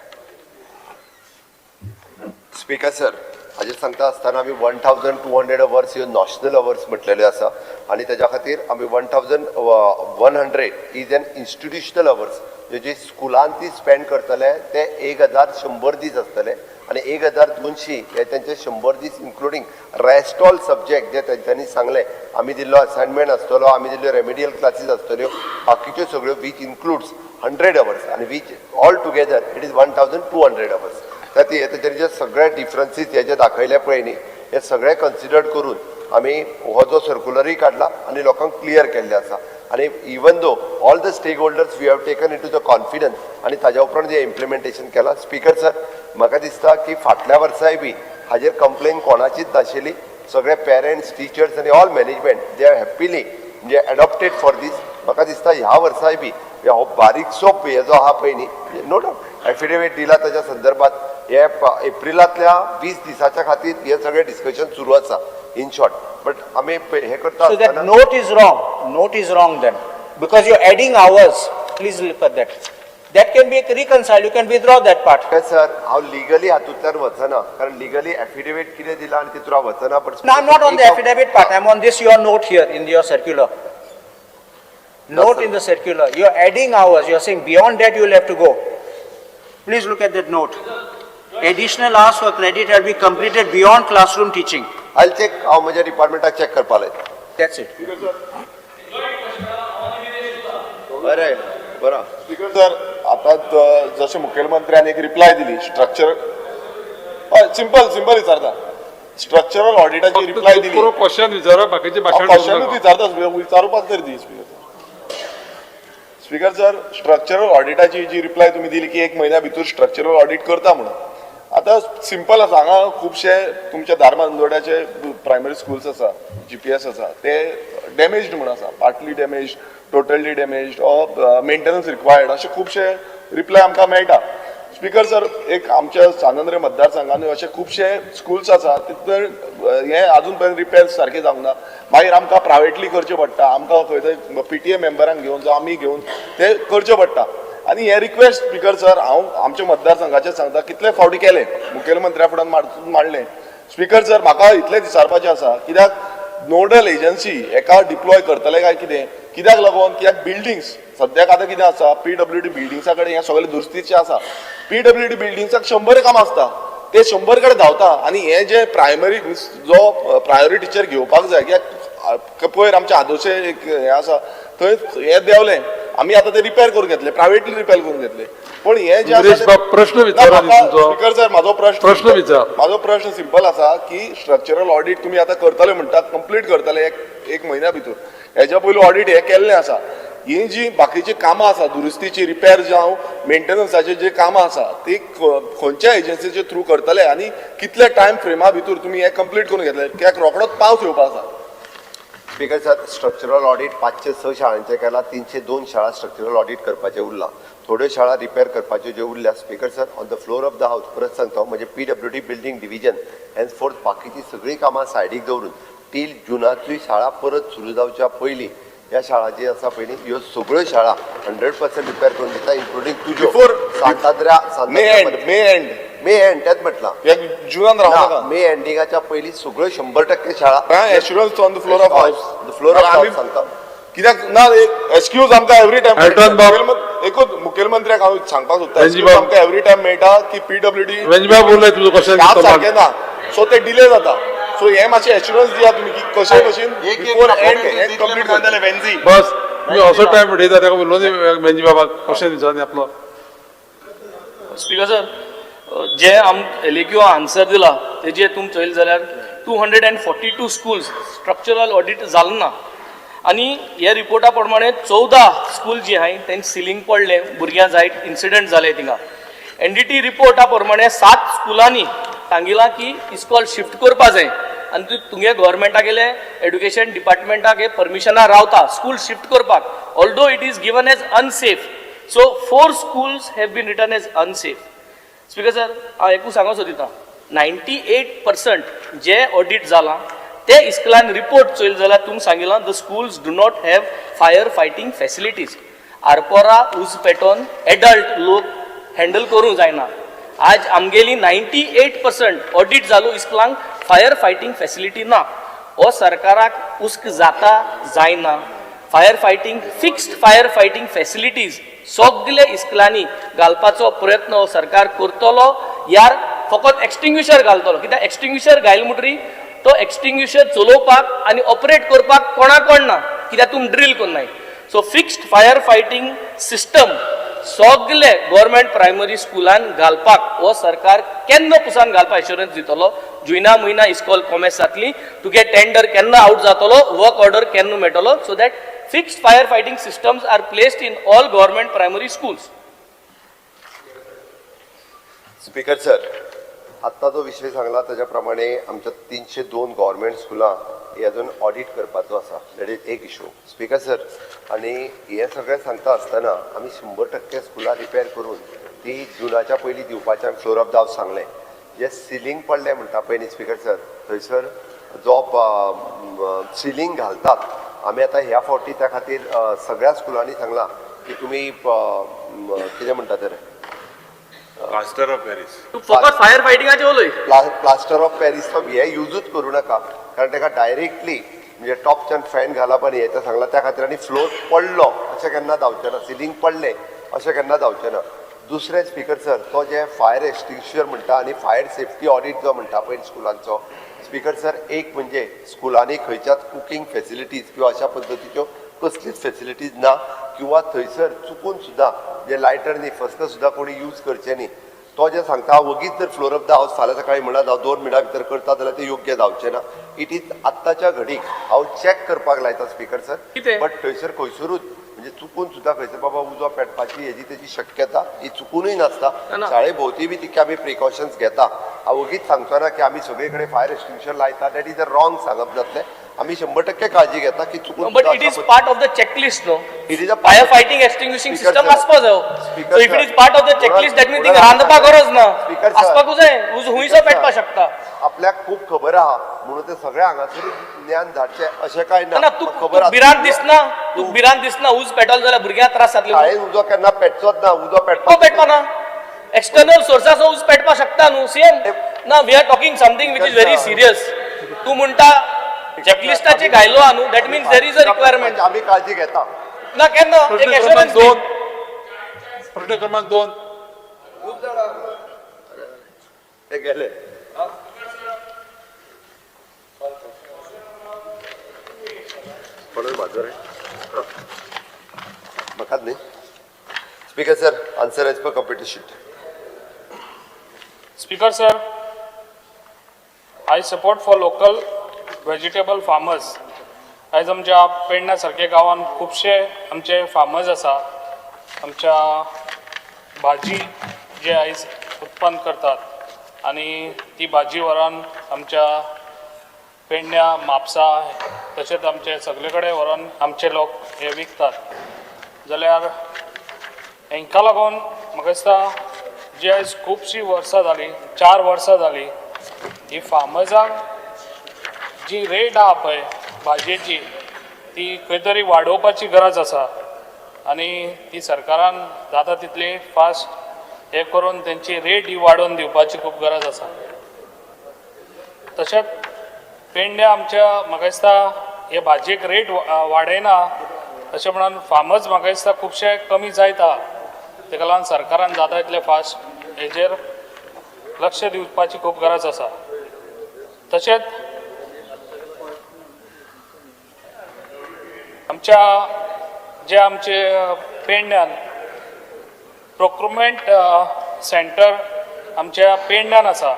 Speaker sir, हाजेर सांगता आसतना आमी 1200 hours ह्यो notional hours म्हटलेले आसा आनी तेज्या खातीर आमी 1100 is an institutional hours, जे स्कुलान ती स्पेंड करतले ते 1100 दीस आसतले आनी 1200 हे तेंचे 100 दीस इन्क्लुडींग रेस्ट ऑल सब्जेक्ट जे तेंच्यांनी सांगले, आमी दिल्लो असायनमेंट आसतलो, आमी दिल्ल्यो रेमेडियल क्लासीस आसतल्यो, बाकीच्यो सगळ्यो which includes 100 hours आनी which all together it is 1200 hours. त्या तेचेर जे सगळे डिफरन्सीस हे जे दाखयले पळय न्ही, हे सगळे कन्सिडर करून आमी हो जो सर्कुलरूय काडला आनी लोकांक क्लियर केल्लें आसा. आनी even though all the stakeholders we have taken into the confidence आनी ताज्या उपरांत जें इम्प्लिमेंटेशन केलां. स्पीकर सर, म्हाका दिसता की फाटल्या वर्साय बी हाजेर कंप्लेन कोणाचीच नाशिल्ली. सगळे पेरंट्स, टिचर्स आनी all management they are happily म्हणजे एडॉप्टेड फॉर दीस. म्हाका दिसता ह्या वर्साय बी हो बारीकसो हे जो आहा पळय न्ही, नो डावट एफिडेवीट दिला ताच्या संदर्भात हे एप्रिलांतल्या 20 दिसाच्या खातीर हे सगळें डिस्कशन सुरू आसा इन शॉर्ट. बट आमी हे करता So that note is wrong. Note is wrong then. Because you're adding hours. Please look at that. That can be reconciled. You can withdraw that part. Sir, हांव legally हातूंतल्यान वचना, कारण legally affidavit कितें दिलां आनी तितून हांव वचना. But No, I'm not on the affidavit part. I'm on this your note here in your circular. Note in the circular. You're adding hours. You're saying beyond that you'll have to go. Please look at that note. Additional hours for credit have been completed beyond classroom teaching. I'll check. हांव म्हज्या डिपार्टमेंटाक check करपा लायता. That's it. बरें बरो. Speaker sir, आतां जशें मुखेलमंत्र्यान एक reply दिली स्ट्रक्चर, हय, सिंपल सिंपल विचारता, स्ट्रक्चरल ऑडिटाची रिप्लाय दिली. पुरो क्वेश्चन विचारा, बाकीचे भाशण. क्वेश्चनूच विचारता, विचारुपाक तरी दी. Speaker sir, speaker sir, structural ऑडिटाची जी रिप्लाय तुमी दिली की एक म्हयन्या भितर स्ट्रक्चरल ऑडिट करता म्हणून, आतां सिंपल आसा, हांगा खुबशे तुमच्या धारबांदोड्याचे प्रायमरी स्कुल्स आसा, जीपीएस आसा, ते डॅमेज्ड म्हूण आसा, partly damage, totally damaged or maintenance required, अशे खुबशे रिप्लाय आमकां मेळटा. स्पीकर सर, एक आमच्या सांत मतदारसंघानूय अशे खुबशे स्कुल्स आसा, तितून हे अजून पर्यंत रिपेर सारके जावंक ना. मागीर आमकां प्रायवेटली करचें पडटा, आमकां खंय थंय पीटीए मेंबरांक घेवन जावं आमी घेवन ते करचें पडटा. आनी हे रिक्वेस्ट स्पीकर सर, हांव आमच्या मतदारसंघाचेर सांगता, कितले फावटी केले, मुखेलमंत्र्या फुड्यान मांडले. स्पीकर सर, म्हाका इतलें विचारपाचें आसा, कित्याक नोडल एजन्सी एका डिप्लॉय करतले काय कितें? कित्याक लागून? कित्याक बिल्डिंग्स सद्याक आतां कितें आसा, पीडब्ल्यूडी बिल्डिंग्सा कडेन हें सगळें दुरुस्तीचें आसा. पीडब्ल्यूडी बिल्डिंग्साक 100 कामां आसता, ते 100 कडेन धांवता आनी हे जे प्रायमरी जो प्रायोरिटीचेर घेवपाक जाय, कित्याक पयर आमच्या आदोशे एक हें आसा, थंय हें देंवलें, आमी आतां ते रिपेर करून घेतले, प्रायवेटली रिपेर करून घेतले, पण हे जे आसा ते- प्रश्न विचारा. स्पीकर सर, म्हाजो प्रश्न प्रश्न विचार. म्हाजो प्रश्न सिंपल आसा की स्ट्रक्चरल ऑडिट तुमी आतां करतले म्हणटात, कंप्लीट करतले एक एक म्हयन्या भितर. हेज्या पयलू ऑडिट हें केल्लें आसा. ही जी बाकीची कामां आसा, दुरुस्तीची, रिपेर जावं मेंटेनन्साची जी कामां आसा, ती खंयच्या एजन्सीचे थ्रू करतले आनी कितल्या टायम फ्रेमा भितर तुमी हें कंप्लीट करून घेतले? कित्याक रोखडोच पावस येवपा आसा. स्पीकर सर, स्ट्रक्चरल ऑडिट 506 शाळांचें केला, 302 शाळा स्ट्रक्चरल ऑडिट करपाचें उरलां, थोड्यो शाळा रिपेर करपाच्यो ज्यो उरल्या. Speaker sir, on the floor of the house परत सांगता, म्हणजे PWD building division henceforth बाकीची सगळीं कामां सायडीक दवरून तील जुनांतली शाळा परत सुरू जावच्या पयलीं ह्या शाळा जी आसा पळय न्ही, ह्यो सगळ्यो शाळा 100% रिपेर करून दिता, इन्क्लुडींग तुज्यो सांताद्र्या. May and, May and. May and तेच म्हटलां. जुनान रावनाका. मे एंडिंगाच्या पयलीं सगळ्यो 100% शाळा. Assurance on the floor of house. The floor of house सांगता. कित्याक ना एक एक्सक्यूज आमकां एवरी टायम. एल्टन बाब. एकूच मुखेलमंत्र्याक हांव सांगपाक सोदता, एक्सक्यूज आमकां एवरी टायम मेळटा की पीडब्ल्यूडी वेंजीबाब उलय, तुजो क्वेश्चन. सारकें ना, सो ते डिले जाता. सो हे मातशें एश्युरन्स दिया तुमी की कशे भशेन बिफोर एंड हें कंप्लीट करतले. वेन्झी. बस, तुमी असो टायम उडयता ताका. उलोवनी वेंजी बाबाक, क्वेश्चन विचार आपलो. स्पीकर सर, जे आम एलएक्यू आन्सर दिला तेजे तुमी चोयले जाल्यार 242 schools structural audit जालें ना आनी हे रिपोर्टा प्रमाणे 14 स्कूल जी आहाय तेंचे सिलींग पडलें, भुरग्यां जायत इन्सिडंट जाले थिंगा. एनडीटी रिपोर्टा प्रमाणे सात स्कुलांनी सांगिलां की इस्कॉल शिफ्ट करपा जाय आनी तुगे गव्हर्मेंटा गेले एड्युकेशन डिपार्टमेंटाक हे परमिशना रावता स्कूल शिफ्ट करपाक, although it is given as unsafe. So 4 schools have been written as unsafe. Speaker sir, हांव एकूच सांगूंक सोदिता, 98% जे ऑडिट जालां ते इस्कुलान रिपोर्ट चोयल जाल्यार तुमी सांगिलां the schools do not have fire fighting facilities. Arpora उज पेटोवन एडल्ट लोक हँडल करूंक जायना. आज आमगेली 98% ऑडिट जालो इस्कुलांक फायर फायटींग फॅसिलिटी ना. हो सरकाराक उस्क जाता जायना. Fire fighting, fixed fire fighting facilities सगळे इस्कुलांनी घालपाचो प्रयत्न हो सरकार करतलो. यार फकत एक्सटिंग्विशर घालतलो, कित्याक एक्सटिंग्विशर घायल म्हणटरी तो एक्सटिंग्विशर चलोवपाक आनी ऑपरेट करपाक कोणा कोण ना, कित्याक तुमी ड्रील करनाय. So fixed fire fighting system सगळे गव्हर्मेंट प्रायमरी स्कुलान घालपाक हो सरकार केन्ना पुसान घालपाक एश्योरन्स दितलो? जुना म्हयना इस्कॉल कॉमेस जातली, तुगे टेंडर केन्ना आवट जातलो, वर्क ऑर्डर केन्ना मेळटलो, so that fixed fire fighting systems are placed in all government primary schools. Speaker sir, आत्ता जो विशय सांगला ताज्या प्रमाणे आमच्या 302 गव्हर्मेंट स्कुलां ही अजून ऑडिट करपाचो आसा. That is एक इशू स्पीकर सर. आनी हें सगळें सांगता आसतना आमी 100% स्कुलां रिपेर करून ती जुनाच्या पयलीं दिवपाचें आमी फ्लोर ऑफ the house सांगलें. जे सिलींग पडलें म्हणटा पळय न्ही स्पीकर सर, थंयसर जो सिलींग घालतात आमी आतां ह्या फावटी त्या खातीर सगळ्या स्कुलांनी सांगलां की तुमी कितें म्हणटा तर प्लास्टर ऑफ पॅरीस, फकत फायर फायटिंगाचें उलय. प्लास्टर ऑफ पॅरीस हे युजूच करूं नाका, कारण ताका डायरेक्टली म्हणजे टॉपच्यान फॅन घालप आनी हें सांगलां त्या खातीर. आनी फ्लोर पडलो अशें केन्ना जावचें ना, सिलींग पडलें अशें केन्ना जावचें ना. दुसरें स्पीकर सर, तो जे फायर एक्सटिंग्विशर म्हणटा आनी फायर सेफ्टी ऑडिट जो म्हणटा पळय स्कुलांचो स्पीकर सर, एक म्हणजे स्कुलांनी खंयच्याच कुकींग फेसिलिटीज किंवा अशा पद्दतीच्यो कसलीच फेसिलिटीज ना, किंवा थंयसर चुकून सुद्दां जे लायटर न्ही फस्क सुद्दां कोणी यूज करचें न्ही. तो जे सांगता वगीच जर फ्लोर ऑफ the house फाल्यां सकाळी म्हणत हांव 2 मिनटां भितर करता जाल्यार तें योग्य जावचें ना. It is आत्ताच्या घडीक हांव चॅक करपाक लायता स्पीकर सर, बट थंयसर खंयसरूच म्हणजे चुकून सुद्दां खंयसर बाबा उजो पेटपाची हेजी तेजी शक्यता ही चुकुनूय नासता. शाळे भोंवती बी तितके आमी प्रिकॉशन्स घेता. हांव वगीच सांगचो ना की आमी सगळे कडेन फायर एक्सटिंग्विशर लायता, that is a wrong सांगप जातलें. आमी 100% काळजी घेता की चुकून. But it is part of the checklist न्हू, it is a fire fighting extinguishing system आसपा जाय. So if it is part of the checklist that mean थिंगा रांदपा गरज ना, आसपाकूच जाय. उजो हुंयसो पेटपाक शकता. आपल्याक खूब खबर आहा म्हणून ते सगळे हांगासरूच ज्ञान धाडचें अशें कांय ना. खबर भिरांत दिसना, तूं भिरांत दिसना उज पेटल जाल्यार भुरग्यांक त्रास जातले. शाळेन उजो केन्ना पेटचोच ना, उजो पेटपा पेटपा ना, एक्सटर्नल सोर्साचो उज पेटपाक शकता न्हू. सीएम ना, we are talking something which is very serious. तूं म्हणटा चॅकलिस्टाचे घायलो आहा न्हू, that means there is a requirement. आमी काळजी घेता ना केन्ना एक एश्योरन्स. प्रश्न क्रमांक 2 ते गेले. म्हाकाच न्ही speaker sir, answer as per computer sheet. Speaker sir, I support for local vegetable farmers. आयज आमच्या पेडण्या सारक्या गांवांत खुबशे आमचे फार्मर्स आसा, आमच्या भाजी जे आयज उत्पन्न करतात आनी ती भाजी व्हरोन आमच्या पेडण्या, म्हापसा तशेंच आमचे सगळे कडेन व्हरोन आमचे लोक हे विकतात. जाल्यार हांकां लागून म्हाका दिसता जी आयज खुबशीं वर्सां जालीं, 4 वर्सां जालीं, ही फार्मर्सांक जी रेट आहा पळय भाजयेची ती खंय तरी वाडोवपाची गरज आसा आनी ती सरकारान जाता तितली फास्ट हें करून तेंची रेट ही वाडोवन दिवपाची खूब गरज आसा. तशेंच पेडण्या आमच्या म्हाका दिसता हे भाजयेक रेट वाडयना अशें म्हणून फार्मर्स म्हाका दिसता खुबशे कमी जायत आहा. तेका लागून सरकारान जाता तितले फास्ट हेजेर लक्ष दिवपाची खूब गरज आसा. तशेंच आमच्या जे आमचे पेडण्यान प्रोक्युरमेंट सेंटर आमच्या पेडण्यान आसा,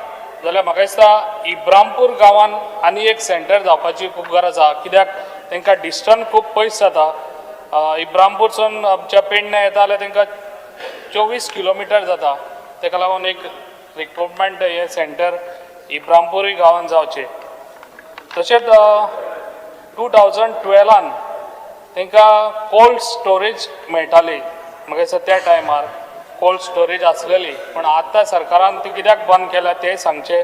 जाल्यार म्हाका दिसता इब्रामपूर गांवान आनी एक सेंटर जावपाची खूब गरज आसा. कित्याक तांकां डिस्टन्स खूब पयस जाता. इब्रामपूरसून आमच्या पेडण्या येता जाल्यार तांकां 24 किलोमिटर जाता. ताका लागून एक रिक्रुटमेंट हे सेंटर इब्रामपूरूय गांवान जावचें. तशेंच 2012 तांकां कोल्ड स्टोरेज मेळटाली म्हाका दिसता त्या टायमार कोल्ड स्टोरेज आसलेली, पूण आतां सरकारान ती कित्याक बंद केल्या तें सांगचें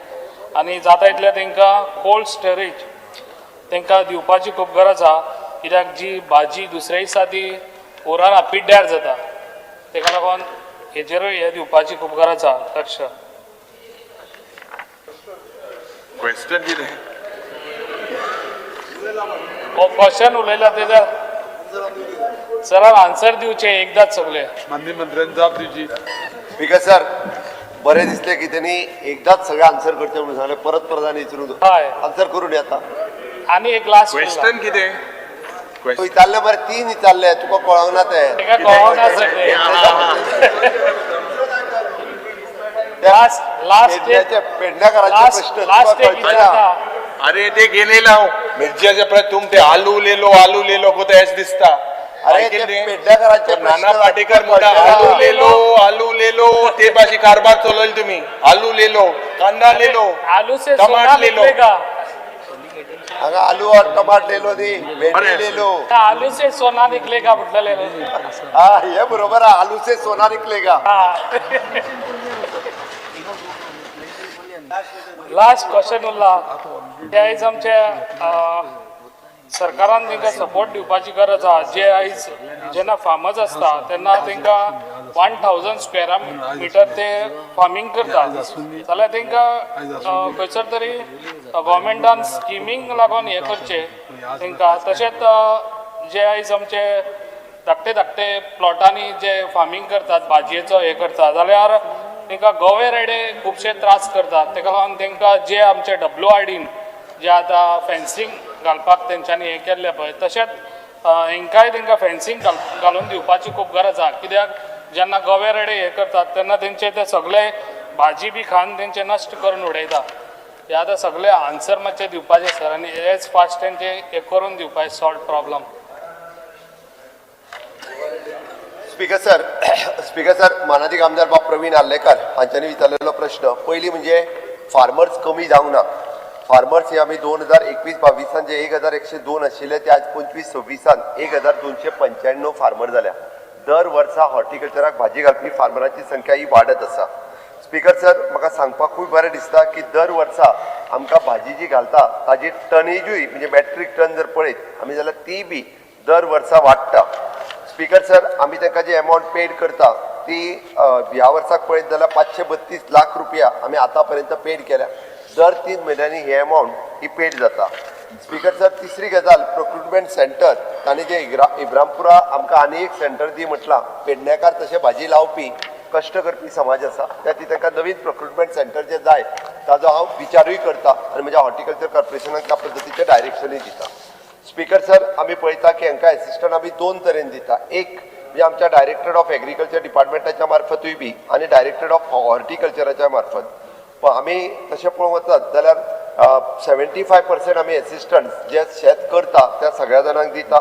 आनी जाता इतलें तांकां कोल्ड स्टोरेज तांकां दिवपाची खूब गरज आहा, कित्याक जी भाजी दुसऱ्या दिसा ती उरना, पिड्ड्यार जाता. ताका लागून हेजेरूय हें दिवपाची खूब गरज आहा लक्ष. क्वेश्चन कितें? क्वेश्चन उलयला तेज्या सरान आन्सर दिवचे एकदाच सगळे. माननीय मंत्र्यान जाप दिवची. स्पीकर सर, बरें दिसलें की त्यांनी एकदाच सगळें आन्सर करचें म्हणून सांगलें, परत परत आनी विचारूंक हय. आन्सर करून येता. आनी एक लास्ट क्वेश्चन कितें? विचारलें बरें, तीन विचारलें, तुका कळोंक ना तें. ताका कळोंक ना सगळें. लास्ट लास्ट पेडण्याकारांचे प्रश्न लास्ट एक विचारता. अरे ते गेले हांव मिरच्याचे प्रश्न तुम ते आलू लेलो आलू लेलो कोता एश दिसता. अरे ते पेडण्याकारांचे नाना पाटेकर म्हणटा आलू लेलो आलू लेलो, ते भाशी कारभार चलयलो तुमी. आलू लेलो, कांदा लेलो, आलू से टमाट लेलो. हांगा आलू और टमाट लेलो न्ही, भेंडी लेलो. आलू से सोना निकलेगा म्हटलें. हा, हे बरोबर, आलू से सोना निकलेगा. लास्ट क्वेश्चन उरला ते आयज आमच्या सरकारान तांकां सपोर्ट दिवपाची गरज आहा. जे आयज जेन्ना फार्मर्स आसता तेन्ना तांकां 1000 स्क्वेअर मिटर ते फार्मींग करता, जाल्यार तांकां खंयसर तरी गव्हर्मेंटान स्किमींक लागून हें करचें तांकां. तशेंच जे आयज आमचे धाकटे धाकटे प्लॉटांनी जे फार्मींग करतात, भाजयेचो हें करता, जाल्यार तांकां गवे रेडे खुबशे त्रास करतात. ताका लागून तांकां जे आमचे WRDन जे आतां फेन्सींग घालपाक तेंच्यांनी हें केल्लें पळय, तशेंच हेंकांय तांकां फेन्सींग घालून दिवपाची खूब गरज आहा. कित्याक जेन्ना गवे रेडे हें करतात तेन्ना तेंचे ते सगळे भाजी बी खावन तेंचे नश्ट करून उडयता. हे आतां सगळे आन्सर मातशे दिवपाचे सर, आनी एज फास्ट तेंचे हें करून दिवपाचें solve problem. Speaker sir, speaker sir, मानादीक आमदार बाब प्रवीण आर्लेकर हांच्यांनी विचारलेलो प्रश्न पयलीं म्हणजे फार्मर्स कमी जावंक ना. फार्मर्स हे आमी 2021-22 जे 1102 आशिल्ले ते आज 25-26 1295 फार्मर जाल्या. दर वर्सा हॉर्टिकल्चराक भाजी घालपी फार्मरांची संख्या ही वाडत आसा. स्पीकर सर, म्हाका सांगपाकूय बरें दिसता की दर वर्सा आमकां भाजी जी घालता ताजी टनेजूय म्हणजे मॅट्रीक टन जर पळयत आमी जाल्यार ती बी दर वर्सा वाडटा. स्पीकर सर, आमी तांकां जी एमावंट पेड करता ती ह्या वर्साक पळयत जाल्यार 532 लाख रुपया आमी आतां पर्यंत पेड केल्या. दर 3 म्हयन्यांनी ही एमावंट ही पेड जाता. स्पीकर सर, तिसरी गजाल प्रोक्युरमेंट सेंटर तांणी जे इब्रामपुरा आमकां आनी एक सेंटर दी म्हटलां. पेडण्याकार तशें भाजी लावपी कश्ट करपी समाज आसा, त्या खातीर तांकां नवीन प्रोक्युरमेंट सेंटर जे जाय ताजो हांव विचारूय करता आनी म्हज्या हॉर्टिकल्चर कॉर्पोरेशनाक त्या पद्दतीचें डायरेक्शनूय दिता. स्पीकर सर, आमी पळयता की हांकां एसिस्टंट आमी 2 तरेन दिता. एक म्हणजे आमच्या डायरेक्टर ऑफ एग्रीकल्चर डिपार्टमेंटाच्या मार्फतूय बी आनी डायरेक्टर ऑफ हॉर्टिकल्चराच्या मार्फत. पण आमी तशें पळोवंक वचत जाल्यार 75% आमी एसिस्टंट जे शेत करता त्या सगळ्या जाणांक दिता.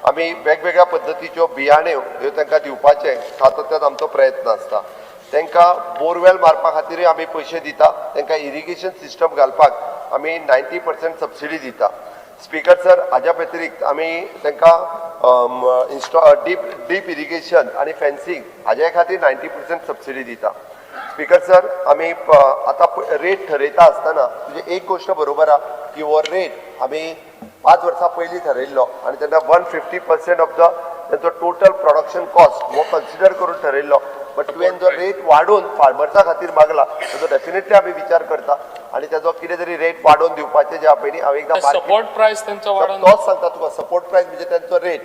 आमी वेगवेगळ्या पद्दतीच्यो बियाण्यो ह्यो तांकां दिवपाचें सातत्यान आमचो प्रयत्न आसता. तांकां बोरवेल मारपा खातीरूय आमी पयशे दिता. तांकां इरिगेशन सिस्टम घालपाक आमी 90% सबसिडी दिता. स्पीकर सर, हाज्या व्यतिरिक्त आमी तांकां डीप इरिगेशन आनी फेन्सींग हाज्या खातीर 90% सबसिडी दिता. स्पीकर सर, आमी आतां रेट ठरयता आसतना तुजें एक गोश्ट बरोबर आहा की हो रेट आमी 5 वर्सां पयलीं ठरयल्लो आनी तेन्ना 150% ऑफ the तेंचो टोटल प्रोडक्शन कॉस्ट हो कन्सिडर करून ठरयल्लो. बट तुवें जो रेट वाडोवन फार्मर्सा खातीर मागला ताजो डेफिनेटली आमी विचार करता आनी ताजो कितें तरी रेट वाडोवन दिवपाचें जें आहा पळय न्ही, हांव एकदां सपोर्ट प्रायस तेंचो वाडोवन तोच सांगता तुका. सपोर्ट प्रायस म्हणजे तेंचो रेट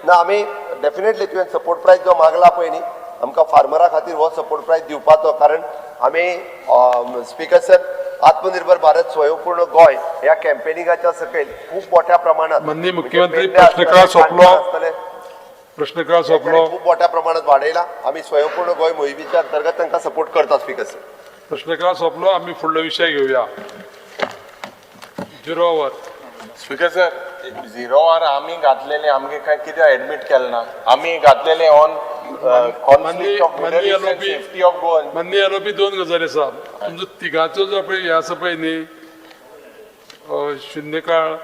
ना, आमी डेफिनेटली तुवें सपोर्ट प्रायस जो मागला पळय न्ही, आमकां फार्मरा खातीर हो सपोर्ट प्रायस दिवपाचो. कारण आमी स्पीकर सर, आत्मनिर्भर भारत स्वयंपूर्ण गोंय ह्या कॅम्पेनिंगाच्या सकयल खूब मोठ्या प्रमाणात माननीय मुख्यमंत्री, प्रश्नकाळ सोंपलो. प्रश्नकाळ सोंपलो. खूब मोठ्या प्रमाणात वाडयला. आमी स्वयंपूर्ण गोंय मोहिमेच्या अंतर्गत तांकां सपोर्ट करता. स्पीकर सर, प्रश्नकाळ सोंपलो. आमी फुडलो विशय घेवया. Zero hour. Speaker sir, zero hour आमी घातलेले, आमगे काय कितें एडमीट केलें ना. आमी घातलेले on conflict of Middle East and safety of Goa. माननीय आरोपी, 2 गजाली आसा. तुमचो तिगांचो जो पळय हे आसा पळय न्ही, शुन्यकाळ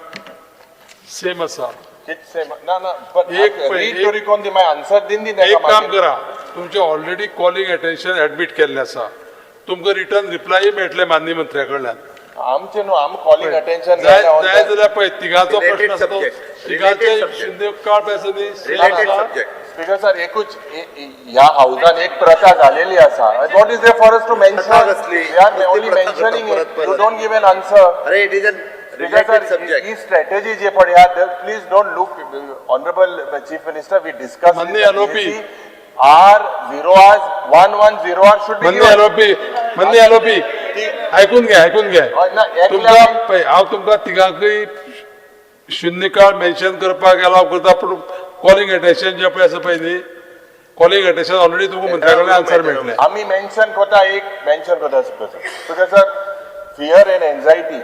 सेम आसा. ना ना, बट एक रीड तरी कोण दी, मागीर आन्सर दिन दी. एक काम करा, तुमचे ऑलरेडी कॉलिंग अटेन्शन एडमीट केल्लें आसा, तुमकां रिटर्न रिप्लाय मेळटले माननीय मंत्र्या कडल्यान. आमचे न्हू, आम कॉलिंग अटेन्शन जाय जाय जाल्यार पळय तिगांचो प्रश्न आसा तो, तिगांचे शुन्य काळ पळय आसा न्ही. स्पीकर सर, एकूच ह्या हावजान एक प्रथा झालेली आसा. What is there for us to mention? We are only mentioning it, you don't give an answer. अरे it is an related subject. He strategy जे पळय ह्या, please don't look, honourable chief minister, we discuss माननीय आरोपी R 0 hours 1 1 0 hours should be. मान्य आरोपी, ऐकून घ्या, ऐकून घ्या. तुमकां पळय हांव तुमकां तिगांकय शुन्य काळ मेन्शन करपाक एलाव करता, पूण कॉलिंग अटेन्शन जे पळय आसा पळय न्ही, कॉलिंग अटेन्शन ऑलरेडी तुमकां मंत्र्या कडल्यान आन्सर मेळटलें. आमी मेन्शन करता, एक मेन्शन करता. Speaker sir, fear and anxiety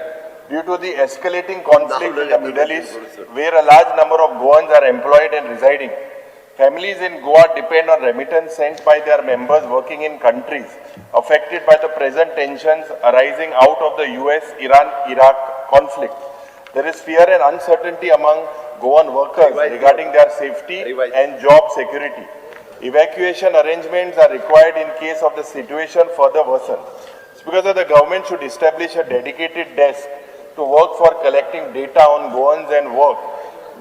due to the escalating conflict in the Middle East, where a large number of Goans are employed and residing. Families in Goa depend on remittance sent by their members working in countries affected by the present tensions arising out of the US-Iran-Iraq conflict. There is fear and uncertainty among Goan workers regarding their safety and job security. Evacuation arrangements are required in case of the situation further worsens. It's because the government should establish a dedicated desk to work for collecting data on Goans and work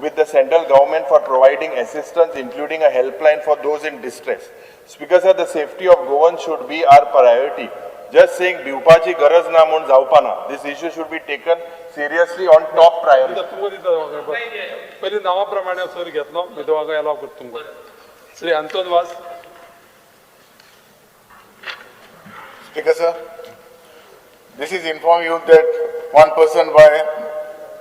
with the central government for providing assistance, including a helpline for those in distress. Speaker sir, the safety of Goans should be our priority. Just saying भिवपाची गरज ना म्हूण जावपा ना. This issue should be taken seriously on top priority. पयलीं नांवा प्रमाणे sir घेतलो, दोगांक एलाव करता तुमकां. Shri Anton Vaz. Speaker sir, this is inform you that one person by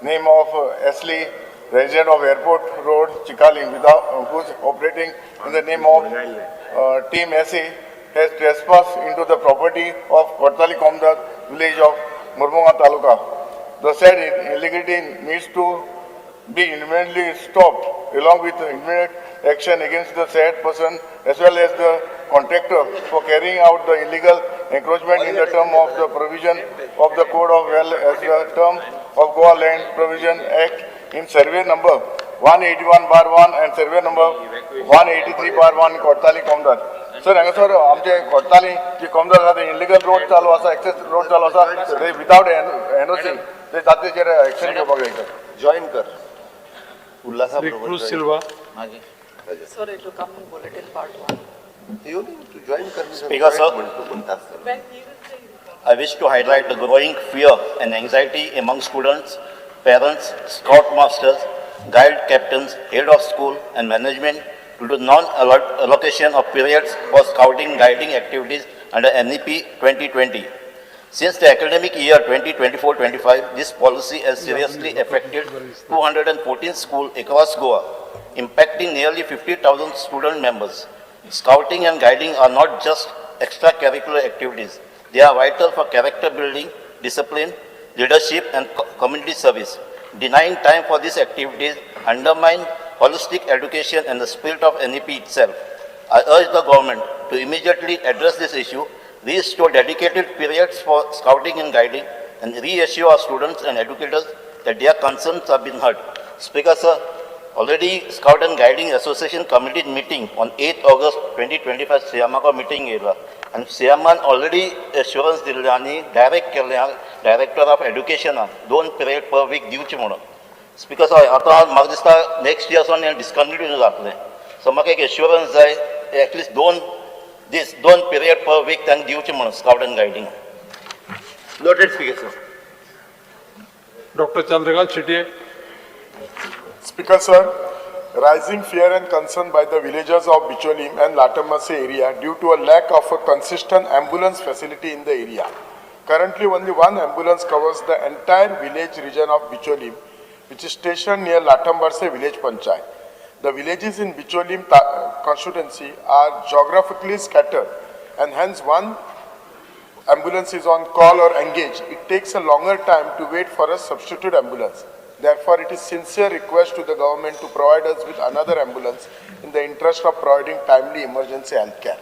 name of Ashley, resident of Airport Road, Chicalim, without who's operating in the name of Team SA, has trespassed into the property of Cortalim Komdar village of Mormugao Taluka. The said illegality needs to be immediately stopped, along with immediate action against the said person as well as the contractor for carrying out the illegal encroachment in the term of the provision of the Code of well as the term of Goa Land Provision Act in survey number 181/1 and survey number 183/1 Cortalim Komdar. Sir, हांगासर आमचे कोर्ताली जी कोमदार आसा ते illegal road चालू आसा, access road चालू आसा, ते विदाउट एनओसी ते ताचेर एक्शन घेवपाक जाय. जॉईन कर उल्हासा. Shri Cruz Silva. Sir, it will come in bulletin part 1. तू जॉईन कर. Speaker sir, I wish to highlight the growing fear and anxiety among students, parents, scout masters, guide captains, head of school and management due to non-allocation of periods for scouting guiding activities under NEP 2020. Since the academic year 2024-25, this policy has seriously affected 214 schools across Goa, impacting nearly 50,000 student members. Scouting and guiding are not just extracurricular activities. They are vital for character building, discipline, leadership, and community service. Denying time for these activities undermine holistic education and the spirit of NEP itself. I urge the government to immediately address this issue, restore dedicated periods for scouting and guiding, and reassure our students and educators that their concerns have been heard. Speaker sir, already Scout and Guiding Association Committee meeting on 8 August 2025 सियामाको meeting येयला आनी सियामान already assurance दिल्ले आनी direct केल्ले director of एड्युकेशनाक 2 period per week दिवचे म्हणून. Speaker sir, आतां म्हाका दिसता नेक्स्ट इयर सावन हें डिसकंटिन्यू जातलें. सो म्हाका एक एश्युरन्स जाय एटलिस्ट 2 दीस 2 पिरियड पर वीक तांकां दिवचे म्हणून scout and guiding. Noted speaker sir. Doctor Chandrakant Shetye. Speaker sir, rising fear and concern by the villagers of Bicholim and Latamase area due to a lack of a consistent ambulance facility in the area. Currently, only one ambulance covers the entire village region of Bicholim, which is stationed near Latambarse village panchayat. The villages in Bicholim constituency are geographically scattered, and hence one ambulance is on call or engaged. It takes a longer time to wait for a substitute ambulance. Therefore, it is sincere request to the government to provide us with another ambulance in the interest of providing timely emergency health care.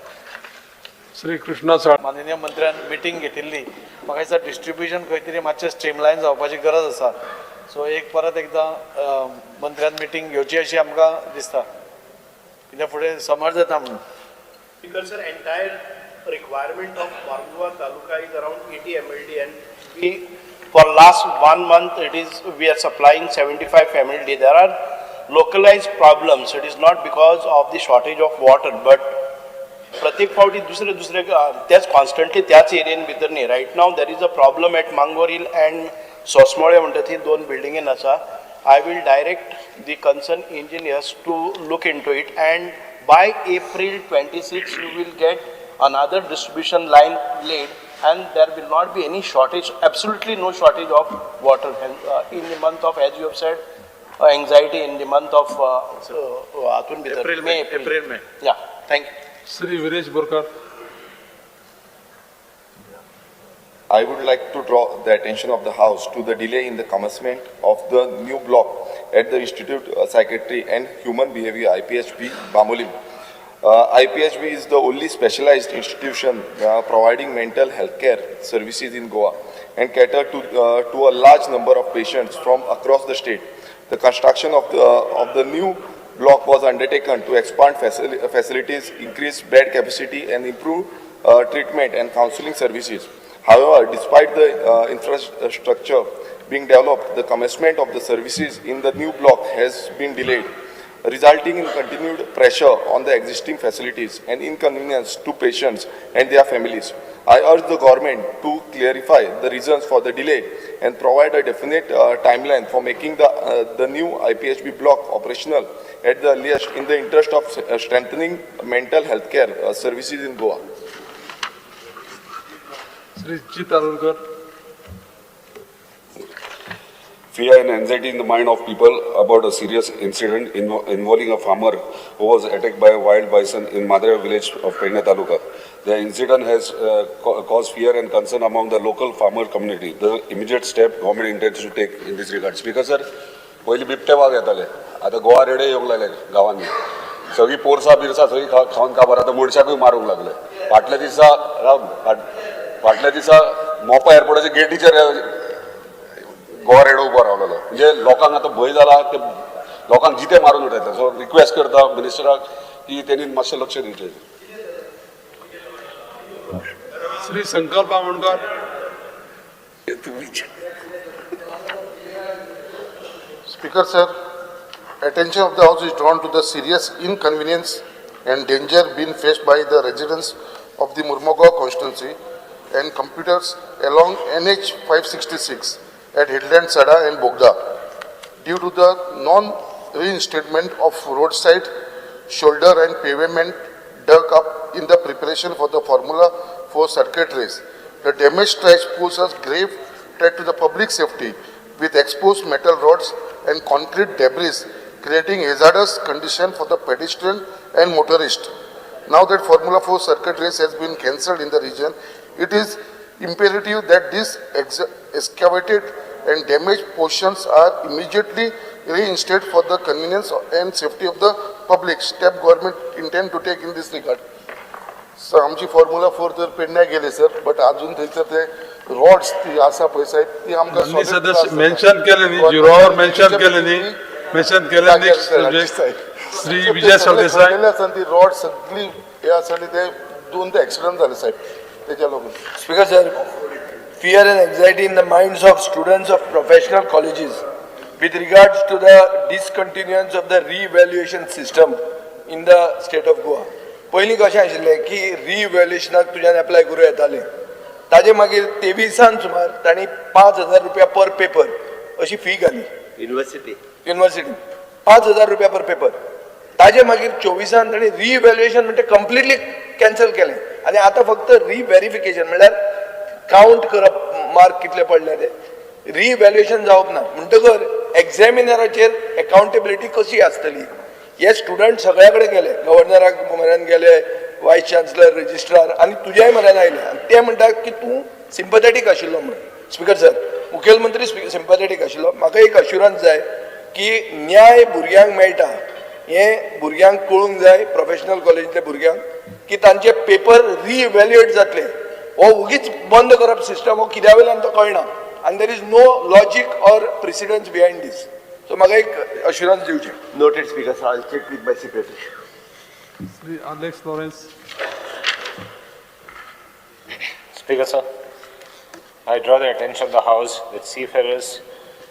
Shri Krishna Sal. माननीय मंत्र्यान meeting घेतिल्ली. म्हाका दिसता distribution खंय तरी मातशें स्ट्रीमलायन जावपाची गरज आसा. सो एक परत एकदां मंत्र्यान मिटींग घेवची अशी आमकां दिसता, कित्याक फुडें समर जाता म्हणून. Speaker sir, entire requirement of Mormugao Taluka is around 80 MLD and we for last 1 month it is we are supplying 75 MLD. There are localized problems. It is not because of the shortage of water, but प्रत्येक फावटी दुसरे दुसरे त्याच constantly त्याच एरियेन भितर न्ही. Right now there is a problem at Mangor Hill and Sosmole म्हणटा ती दोन बिल्डिंगेन आसा. I will direct the concern engineers to look into it and by April 26 you will get another distribution line laid and there will not be any shortage, absolutely no shortage of water in the month of, as you have said, anxiety in the month of April, May, April, May. Yeah, thank you. Shri Viresh Borkar. I would like to draw the attention of the House to the delay in the commencement of the new block at the Institute of Psychiatry and Human Behavior, IPHB, Bambolim. IPHB is the only specialized institution providing mental health care services in Goa and cater to a large number of patients from across the state. The construction of the new block was undertaken to expand facilities, increase bed capacity, and improve treatment and counseling services. However, despite the infrastructure being developed, the commencement of the services in the new block has been delayed, resulting in continued pressure on the existing facilities and inconvenience to patients and their families. I urge the government to clarify the reasons for the delay and provide a definite timeline for making the new IPHB block operational at the earliest in the interest of strengthening mental health care services in Goa. Shri Jit Arolkar. Fear and anxiety in the mind of people about a serious incident involving a farmer who was attacked by a wild bison in Madra village of Pedne Taluka. The incident has caused fear and concern among the local farmer community. The immediate step government intends to take in this regard. Speaker sir, पयलीं बिबटे वाग येताले, आतां गोवा रेडे येवंक लागले गांवांनी. सगळीं पोरसां बिरसां सगळीं खावन काबार, आतां मनशाकूय मारूंक लागले. फाटल्या दिसा फाटल्या दिसा मोपा एअरपोर्टाच्या गेटीचेर गोवा रेडो उबो रावलेलो. म्हणजे लोकांक आतां भंय जाला ते लोकांक जिते मारून उडयता. सो रिक्वेस्ट करता मिनिस्टराक की तेणी मातशें लक्ष दिवचें. Shri Sankalp Amonkar. Speaker sir, attention of the House is drawn to the serious inconvenience and danger being faced by the residents of the Mormugao constituency and computers along NH 566 at Headland Sada and Bogda due to the non-reinstatement of roadside shoulder and pavement dug up in the preparation for the Formula 4 circuit race. The damaged stretch poses a grave threat to the public safety with exposed metal rods and concrete debris, creating hazardous condition for the pedestrian and motorist. Now that Formula 4 circuit race has been cancelled in the region, it is imperative that these excavated and damaged portions are immediately reinstated for the convenience and safety of the public. Step government intend to take in this regard. Sir, आमची formula 4 तर पेडण्या गेले sir, but अजून थंयसर ते Rhodes ती आसा पळय साहेब, ती आमकां सदस्य मेन्शन केले न्ही, झिरोवर मेन्शन केले न्ही, मेन्शन केले न्ही. श्री विजय सरदेसाय. आसा ती रॉड सगळी हे आसा आनी ते दोन ते एक्सिडंट जाले साहेब तेच्या लागून. Speaker sir, fear and anxiety in the minds of students of professional colleges with regards to the discontinuance of the re-evaluation system in the state of Goa. पयलीं कशें आशिल्लें की रिइव्हॅल्युएशनाक तुज्यान एप्लाय करूं येतालें, ताजे मागीर 23 सुमार तांणी 5,000 रुपया पर पेपर अशी फी घाली युनिवर्सिटी 5,000 रुपया पर पेपर. ताजे मागीर 24 तांणी रिइव्हॅल्युएशन म्हणटे कंप्लिटली कॅन्सल केलें आनी आतां फक्त रिव्हेरिफिकेशन म्हणल्यार कावंट करप मार्क कितले पडले ते, रिइव्हॅल्युएशन जावप ना. म्हणटकर एग्जॅमिनराचेर एकाउंटेबिलिटी कशी आसतली? हे स्टुडंट सगळ्या कडेन गेले, गव्हर्नराक म्हऱ्यान गेले, वायस चान्सलर, रजिस्ट्रार आनी तुज्याय म्हऱ्यान आयले आनी ते म्हणटात की तूं सिंपथेटीक आशिल्लो म्हणून. स्पीकर सर, मुखेलमंत्री सिंपथेटीक आशिल्लो. म्हाका एक अश्युरन्स जाय की न्याय भुरग्यांक मेळटा हें भुरग्यांक कळूंक जाय, प्रोफेशनल कॉलेजींतल्या भुरग्यांक, की तांचे पेपर रिइव्हॅल्युएट जातले. हो उगीच बंद करप सिस्टम हो कित्या वयल्यान तो कळना. आनी there is no logic or precedence behind this. So म्हाका एक अश्युरन्स दिवचें. Noted, Speaker sir. I check with my secretary. Shri Alex Lawrence. Speaker sir, I draw the attention of the House that seafarers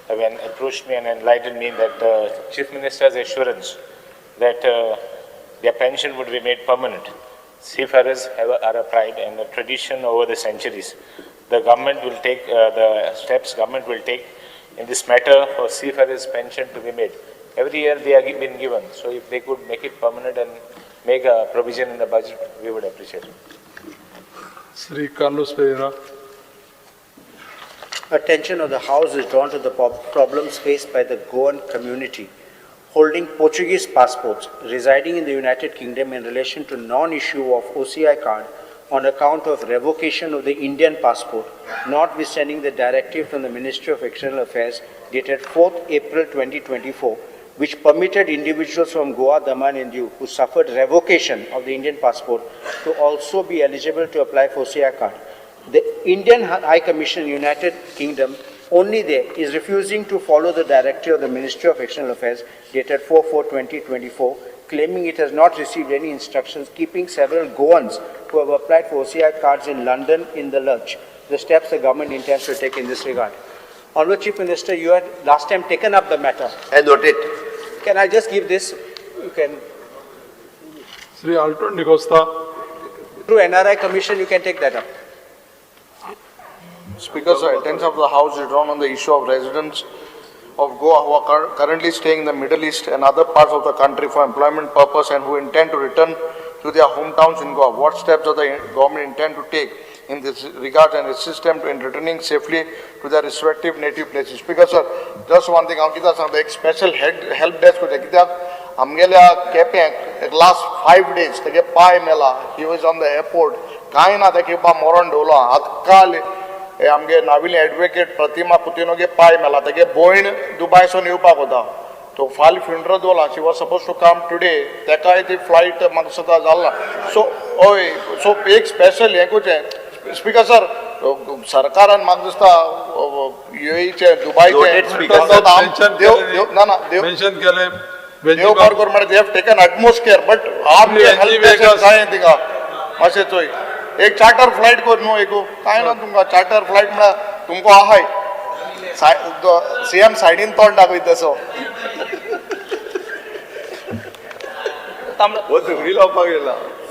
have approached me and enlightened me that the Chief Minister's assurance that their pension would be made permanent. Seafarers are a pride and a tradition over the centuries. The government will take the steps government will take in this matter for seafarers' pension to be made. Every year they are been given. So if they could make it permanent and make a provision in the budget, we would appreciate it. Shri Carlos Pereira. Attention of the House is drawn to the problems faced by the Goan community holding Portuguese passports residing in the United Kingdom in relation to non-issue of OCI card on account of revocation of the Indian passport, notwithstanding the directive from the Ministry of External Affairs dated 4th April 2024, which permitted individuals from Goa, Daman and Diu who suffered revocation of the Indian passport to also be eligible to apply for OCI card. The Indian High Commission, United Kingdom, only there is refusing to follow the directive of the Ministry of External Affairs dated 4/4/2024, claiming it has not received any instructions, keeping several Goans who have applied for OCI cards in London in the lurch. The steps the government intends to take in this regard. Honorable Chief Minister, you had last time taken up the matter. I noted. Can I just give this? You can. Shri Alton D'Costa. Through NRI Commission, you can take that up. Speaker, sir, attention of the House is drawn on the issue of residents of Goa who are currently staying in the Middle East and other parts of the country for employment purpose and who intend to return to their hometowns in Goa. What steps does the government intend to take in this regard and assist them in returning safely to their respective native places? Speaker, sir, just one thing, हांव कितें सांगता, एक special help desk करचें, कित्याक आमगेल्या केप्यांक last 5 days तेगे पांय मेला, he was on the airport, कांय ना, तेका बा मरण दवरलो. आतां काल आमगे नाविले एडवोकेट प्रतिमा कुतिनोगे पांय मेला, तेगे भयण दुबायसून येवपाक वता, तो फाल्यां फ्युनरल दवरला, she was suppose to come today, तेकाय ती फ्लायट म्हाका दिसता जाला. सो हय, सो एक स्पेशल हें करचें. स्पीकर सर, सरकारान म्हाका दिसता युएईचे दुबायचे ना ना देव बरो कर म्हळ्यार they have taken utmost care, but आमगे हेल्प जाय तिका मातशें चोय. एक चार्टर फ्लायट कर न्हू, एक कांय ना तुमकां चार्टर फ्लायट म्हळ्यार तुमकां आहाय सीएम सायडीन तोंड दाखयता तसो.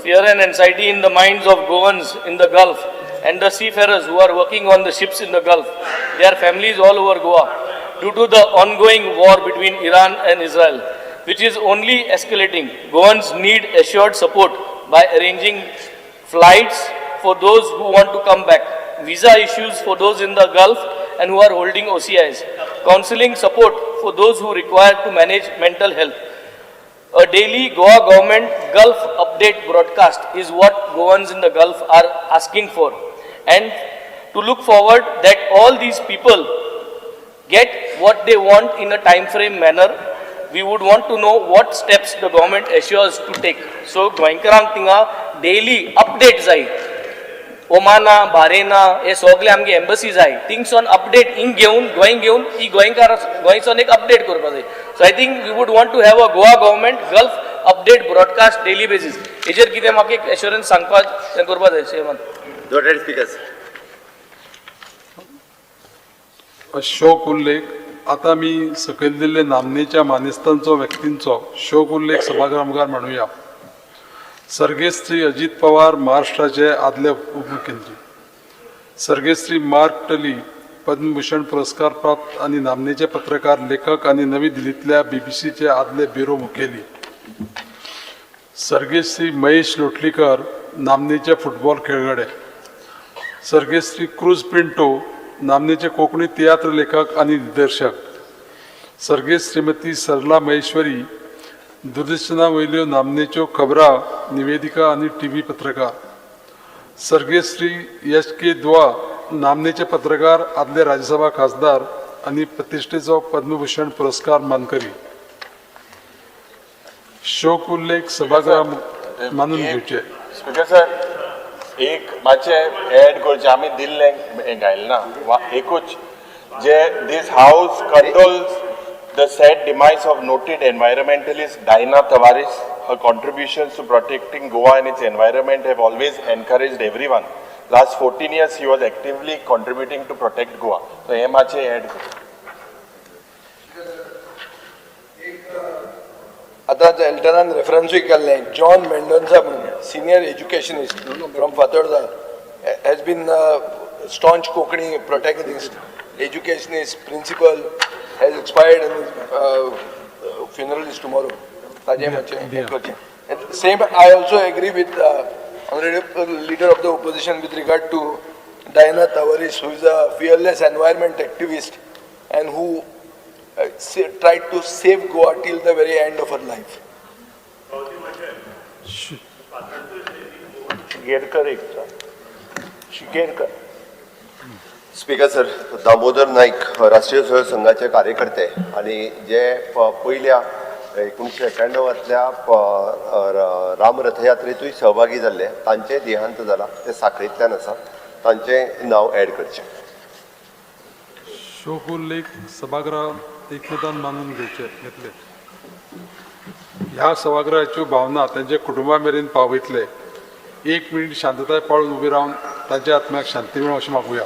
Fear and anxiety in the minds of Goans in the Gulf and the seafarers who are working on the ships in the Gulf, their families all over Goa, due to the ongoing war between Iran and Israel, which is only escalating. Goans need assured support by arranging flights for those who want to come back, visa issues for those in the Gulf and who are holding OCIs, counseling support for those who require to manage mental health. A daily Goa government Gulf update broadcast is what Goans in the Gulf are asking for, and to look forward that all these people get what they want in a time frame manner. We would want to know what steps the government assures to take. So गोंयकारांक थिंगा daily update जाय, ओमाना बारेना हे सगळे आमगे embassy जाय, थिंगसून update हिंग घेवन गोंय घेवन ही गोंयकार गोंयसून एक अपडेट करपा जाय. So I think we would want to have a Goa government Gulf update broadcast daily basis. हेजेर कितें म्हाका एक एश्योरन्स सांगपाक तें करपा जाय सीएमान. शोक उल्लेख. आतां आमी सकयल दिल्ले नामनेच्या मानेस्तांचो व्यक्तींचो शोक उल्लेख सभागृहा मुखार मांडुया. सर्गेस्त श्री अजीत पवार, महाराष्ट्राचे आदले उपमुख्यमंत्री. सर्गेस्त श्री मार्क टली, पद्मभूषण पुरस्कार प्राप्त आनी नामनेचे पत्रकार, लेखक आनी नवी दिल्लींतल्या बीबीसीचे आदले ब्युरो मुखेली. सर्गेस्त श्री महेश लोटलीकर, नामनेचे फुटबॉल खेळगडे. सर्गेस्त श्री क्रूज पिंटो, नामनेचे कोंकणी तियात्र लेखक आनी दिग्दर्शक. सर्गेस्त श्रीमती सरला महेश्वरी, दूरदर्शना वयल्यो नामनेच्यो खबरां निवेदिका आनी टीव्ही पत्रकार. सर्गेस्त श्री एस के दुआ, नामनेचे पत्रकार, आदले राज्यसभा खासदार आनी प्रतिश्ठेचो पद्मभूषण पुरस्कार मानकरी. शोक उल्लेख सभागृहा मानून घेवचे. स्पीकर सर, एक मातशें एड करचें, आमी दिल्लें हें घायलें ना, एकूच जे this house condoles the sad demise of noted environmentalist Diana Tavares. Her contributions to protecting Goa and its environment have always encouraged everyone. Last 14 years she was actively contributing to protect Goa. So हे मातशें add कर. आतां एल्टनान रेफरन्सूय केल्लें, John Mendonsa म्हणून senior educationist from Fatorda has been staunch Konkani protagonist, educationist, principal, has expired and funeral is tomorrow. ताजें मातशें हें करचें. Same I also agree with honourable leader of the opposition with regard to Diana Tavares, who is a fearless environment activist and who tried to save Goa till the very end of her life. Shigerkar एक शिगेरकर. Speaker sir, Damodar Naik राष्ट्रीय स्वयं संघाचे कार्यकर्ते आणि जे पयल्या 1991 राम रथयात्रेतूय सहभागी जाल्ले, तांचे देहांत जाला, ते साखळींतल्यान आसा, तांचें नांव ऍड करचें. शोकोल्लेख सभागृहात एकमतान मानून घेतले. ह्या सभागृहाच्यो भावना तांच्या कुटुंबा मेरेन पावयतले. 1 मिनिट शांतताय पाळून उबी रावन तांच्या आत्म्याक शांती मेळूं अशें मागुया.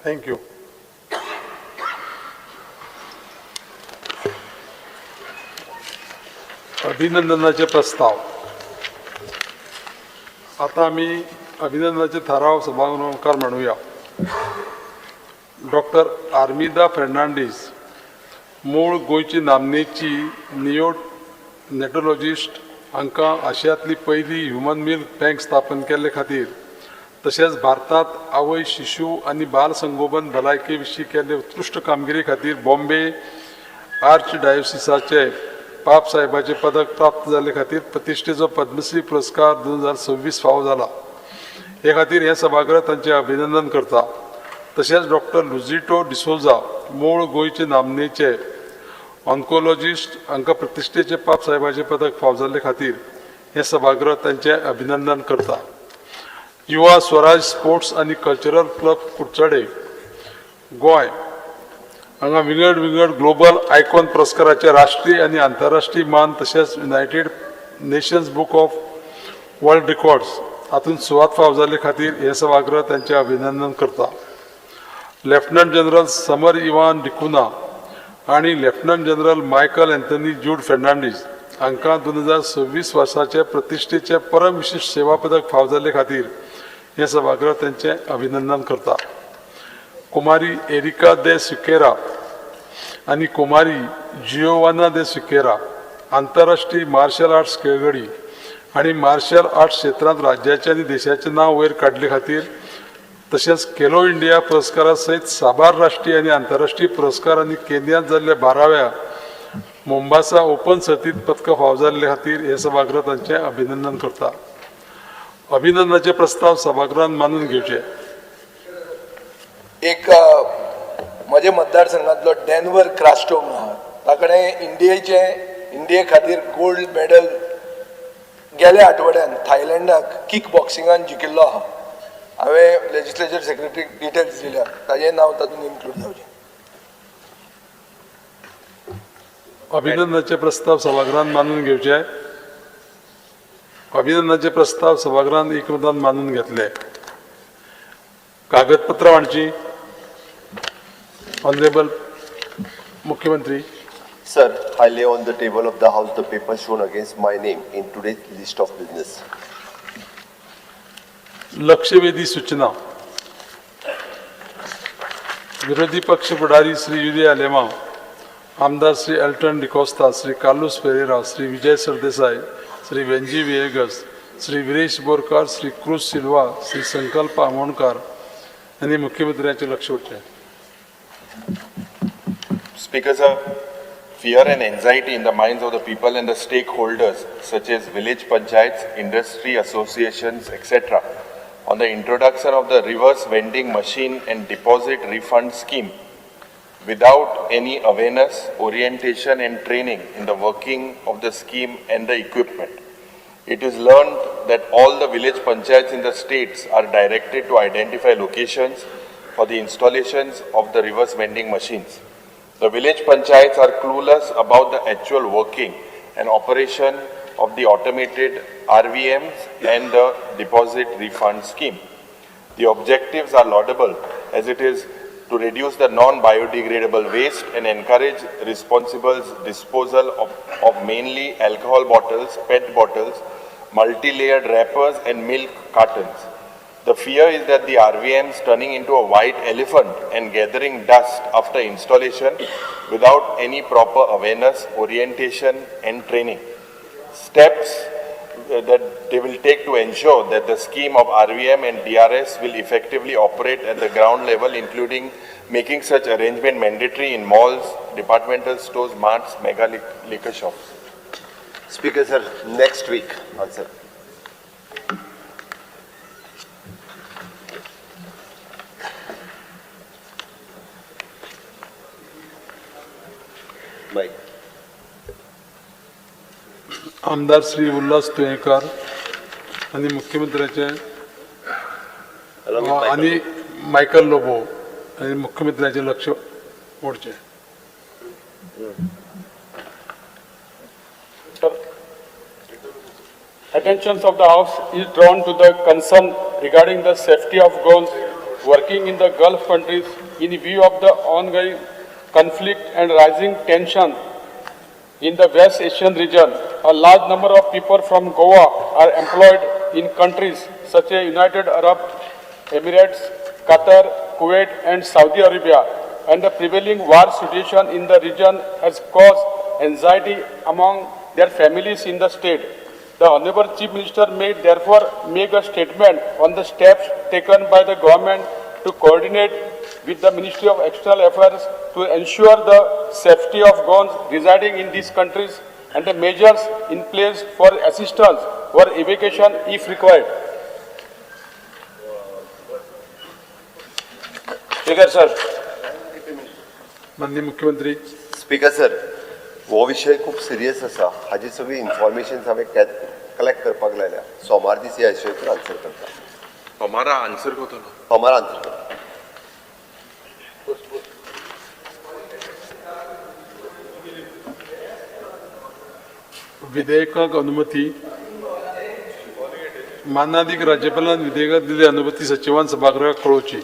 Thank you. अभिनंदनाचे प्रस्ताव. आता आमी अभिनंदनाचे थाराव सभागृहामुखार मांडुया. डॉक्टर आर्मिदा फेर्नांडीस, मूळ गोंयची नामनेची नियोनेटोलॉजिस्ट, हांकां आशियांतली पयली ह्युमन मिल्क बँक स्थापन केल्ले खातीर तशेंच भारतांत आवय शिशू आनी बाल संगोपन भलायके विशीं केल्ले उत्कृश्ट कामगिरी खातीर बॉम्बे आर्च डायोसिसाचे पाप साहेबाचें पदक प्राप्त जाल्ले खातीर प्रतिश्ठेचो पद्मश्री पुरस्कार 2026 फावो जाला. हे खातीर हें सभागृह तांचें अभिनंदन करता. तशेंच डॉक्टर लुजिटो डिसोजा, मूळ गोंयचे नामनेचे ऑन्कोलॉजिस्ट, हांकां प्रतिश्ठेचे पाप साहेबाचें पदक फावो जाल्ले खातीर हें सभागृह तांचें अभिनंदन करता. युवा स्वराज स्पोर्ट्स आनी कल्चरल क्लब कुडचडे गोंय हांगा विंगड विंगड ग्लोबल आयकॉन पुरस्काराचे राष्ट्रीय आनी आंतरराष्ट्रीय मान तशेंच United Nations book of world records हातूंत सुवात फावो जाल्ले खातीर हें सभागृह तांचें अभिनंदन करता. लेफ्टनंट जनरल समर इवान डिकुना आनी lieutenant general Michael Anthony Jude Fernandes हांकां 2026 वर्साचे प्रतिश्ठेचे परम विशिश्ट सेवा पदक फावो जाल्ले खातीर हें सभागृह तांचें अभिनंदन करता. कुमारी एरिका दे सिकेरा आनी कुमारी जियोवाना दे सिकेरा आंतरराष्ट्रीय मार्शल आर्ट्स खेळगडी आनी मार्शल आर्ट्स क्षेत्रांत राज्याचें आनी देशाचें नांव वयर काडले खातीर तशेंच खेलो इंडिया पुरस्कारा सयत साबार राष्ट्रीय आनी आंतरराष्ट्रीय पुरस्कार आनी केन्यांत जाल्ल्या 12व्या मोम्बासा ओपन सर्तींत पदकां फावो जाल्ले खातीर हें सभागृह तांचें अभिनंदन करता. अभिनंदनाचे प्रस्ताव सभागृहान मानून घेवचे. एक म्हज्या मतदारसंघांतलो डॅनवर क्रास्टो म्हणून आहा, ताकडे इंडिये खातीर गोल्ड मेडल गेल्या आठवड्यान थायलंडाक किक बॉक्सिंगान जिखिल्लो आहा. हांवें लेजिस्लेचर सेक्रेटरीक डिटेल्स दिल्या, ताजें नांव तातूंत इन्क्लूड जावचें. अभिनंदनाचे प्रस्ताव सभागृहान मानून घेवचे. अभिनंदनाचे प्रस्ताव सभागृहान एकमतान मानून घेतले. कागदपत्रां मांडची. ऑनरेबल मुख्यमंत्री. Sir, I lay on the table of the house the paper shown against my name in today's list of business. लक्षवेधी सूचना. विरोधी पक्ष फुडारी श्री युरी आलेमांव, आमदार श्री एल्टन डिकोस्ता, श्री कार्लूस फेरेरा, श्री विजय सरदेसाय, श्री वेंजी विएगस, श्री विरेश बोरकार, श्री क्रूज सिल्वा, श्री संकल्प आमोणकार यांनी मुख्यमंत्र्यांचे लक्ष ओडचे. Speaker sir, fear and anxiety in the minds of the people and the stakeholders such as village panchayats, industry associations, etc. on the introduction of the reverse vending machine and deposit refund scheme without any awareness, orientation and training in the working of the scheme and the equipment. It is learned that all the village panchayats in the states are directed to identify locations for the installations of the reverse vending machines. The village panchayats are clueless about the actual working and operation of the automated RVMs and the deposit refund scheme. The objectives are laudable as it is to reduce the non-biodegradable waste and encourage responsible disposal of mainly alcohol bottles, PET bottles, multi-layered wrappers and milk cartons. The fear is that the RVMs turning into a white elephant and gathering dust after installation without any proper awareness, orientation and training. Steps that they will take to ensure that the scheme of RVM and DRS will effectively operate at the ground level, including making such arrangement mandatory in malls, departmental stores, marts, mega liquor shops. Speaker sir, next week answer. Mike. आमदार श्री उल्हास तुयेंकार आनी मुख्यमंत्र्याचे आनी Michael Lobo आनी मुख्यमंत्र्याचे लक्ष ओडचें. Attention of the House is drawn to the concern regarding the safety of girls working in the Gulf countries in view of the ongoing conflict and rising tension in the West Asian region. A large number of people from Goa are employed in countries such as United Arab Emirates, Qatar, Kuwait and Saudi Arabia, and the prevailing war situation in the region has caused anxiety among their families in the state. The Honorable Chief Minister may therefore make a statement on the steps taken by the government to coordinate with the Ministry of External Affairs to ensure the safety of Goans residing in these countries and the measures in place for assistance or evacuation if required. Speaker sir. माननीय मुख्यमंत्री. Speaker sir, हो विशय खूब serious आसा. हाजी सगळी information हांवें collect करपाक लायल्या. सोमार दीस ह्या विशयाचेर आन्सर करता. सोमारा आन्सर करतलो. सोमार आन्सर करता. विधेयकाक अनुमती. मानादीक राज्यपालान विधेयकाक दिल्ली अनुमती सचिवान सभागृहाक कळोवची.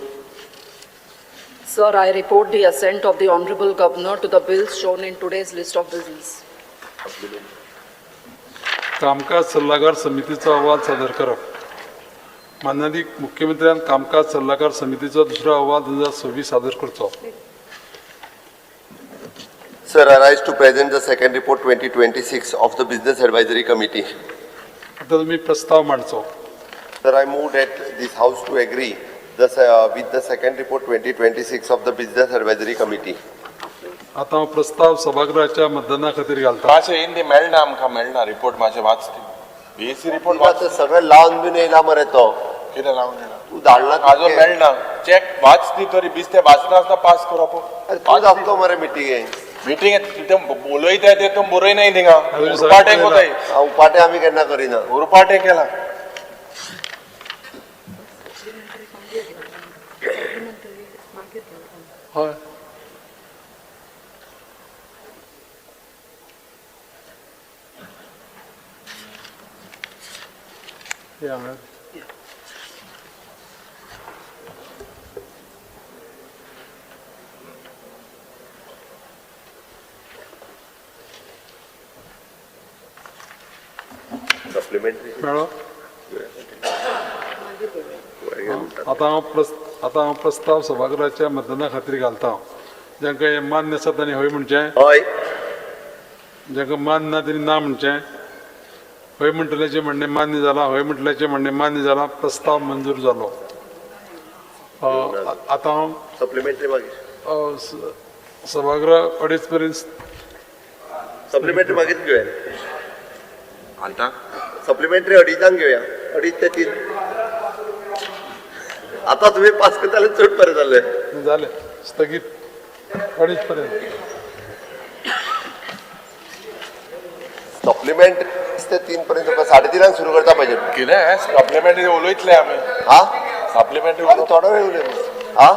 Sir, I report the assent of the Honorable Governor to the bills shown in today's list of business. कामकाज सल्लागार समितीचो अहवाल सादर करप. मानादीक मुख्यमंत्र्यान कामकाज सल्लागार समितीचो दुसरो अहवाल 2026 सादर करचो. Sir, I rise to present the second report 2026 of the Business Advisory Committee. आता तुम्ही प्रस्ताव मांडचो. Sir, I move that this House to agree with the second report 2026 of the Business Advisory Committee. आता हांव प्रस्ताव सभागृहाच्या मतदाना खातीर घालता. मातशें हिंदी मेळना आमकां, मेळना रिपोर्ट मातशें वाच ती बीएसी रिपोर्ट वाच. सगळें लावन बीन येयला मरे तो. कितें लावन येयला? तूं धाडला आजून मेळना. चॅक वाच ती तरी बिस्ते वाचना पास करप. तूं दाखतो मरे मिटिंगे. मिटिंग ते उलयता ते तूं बरयनाय थिंगा. उरपाटे कोताय. उरपाटे आमी केन्ना करिना. उरपाटे केला. हय. Yeah, man. Supplementary. मेळो. आतां हांव प्रस्ताव सभागृहाच्या मतदाना खातीर घालता. जांकां हें मान्य आसा तांणी हय म्हणचें. हय. जांकां मान्य ना तांणी ना म्हणचें. हय म्हणटल्याचें म्हणणें मान्य जालां. हय म्हणटल्याचें म्हणणें मान्य जालां. प्रस्ताव मंजूर जालो. आतां हांव सप्लिमेंटरी मागीर सभागृह 2:30 मेरेन सप्लिमेंटरी मागीर घेवया. सप्लिमेंटरी अडीचांक घेवया, 2:30 ते 3. आता तुम्ही पास करताले चड बरें जालें. जालें, स्थगीत 2:30 पर्यंत. सप्लिमेंट ते 3 पर्यंत, 3:30 सुरू करता पाहिजे. कितें सप्लिमेंटरी उलयतले आमी? हा, सप्लिमेंटरी थोडो वेळ उलय. हा.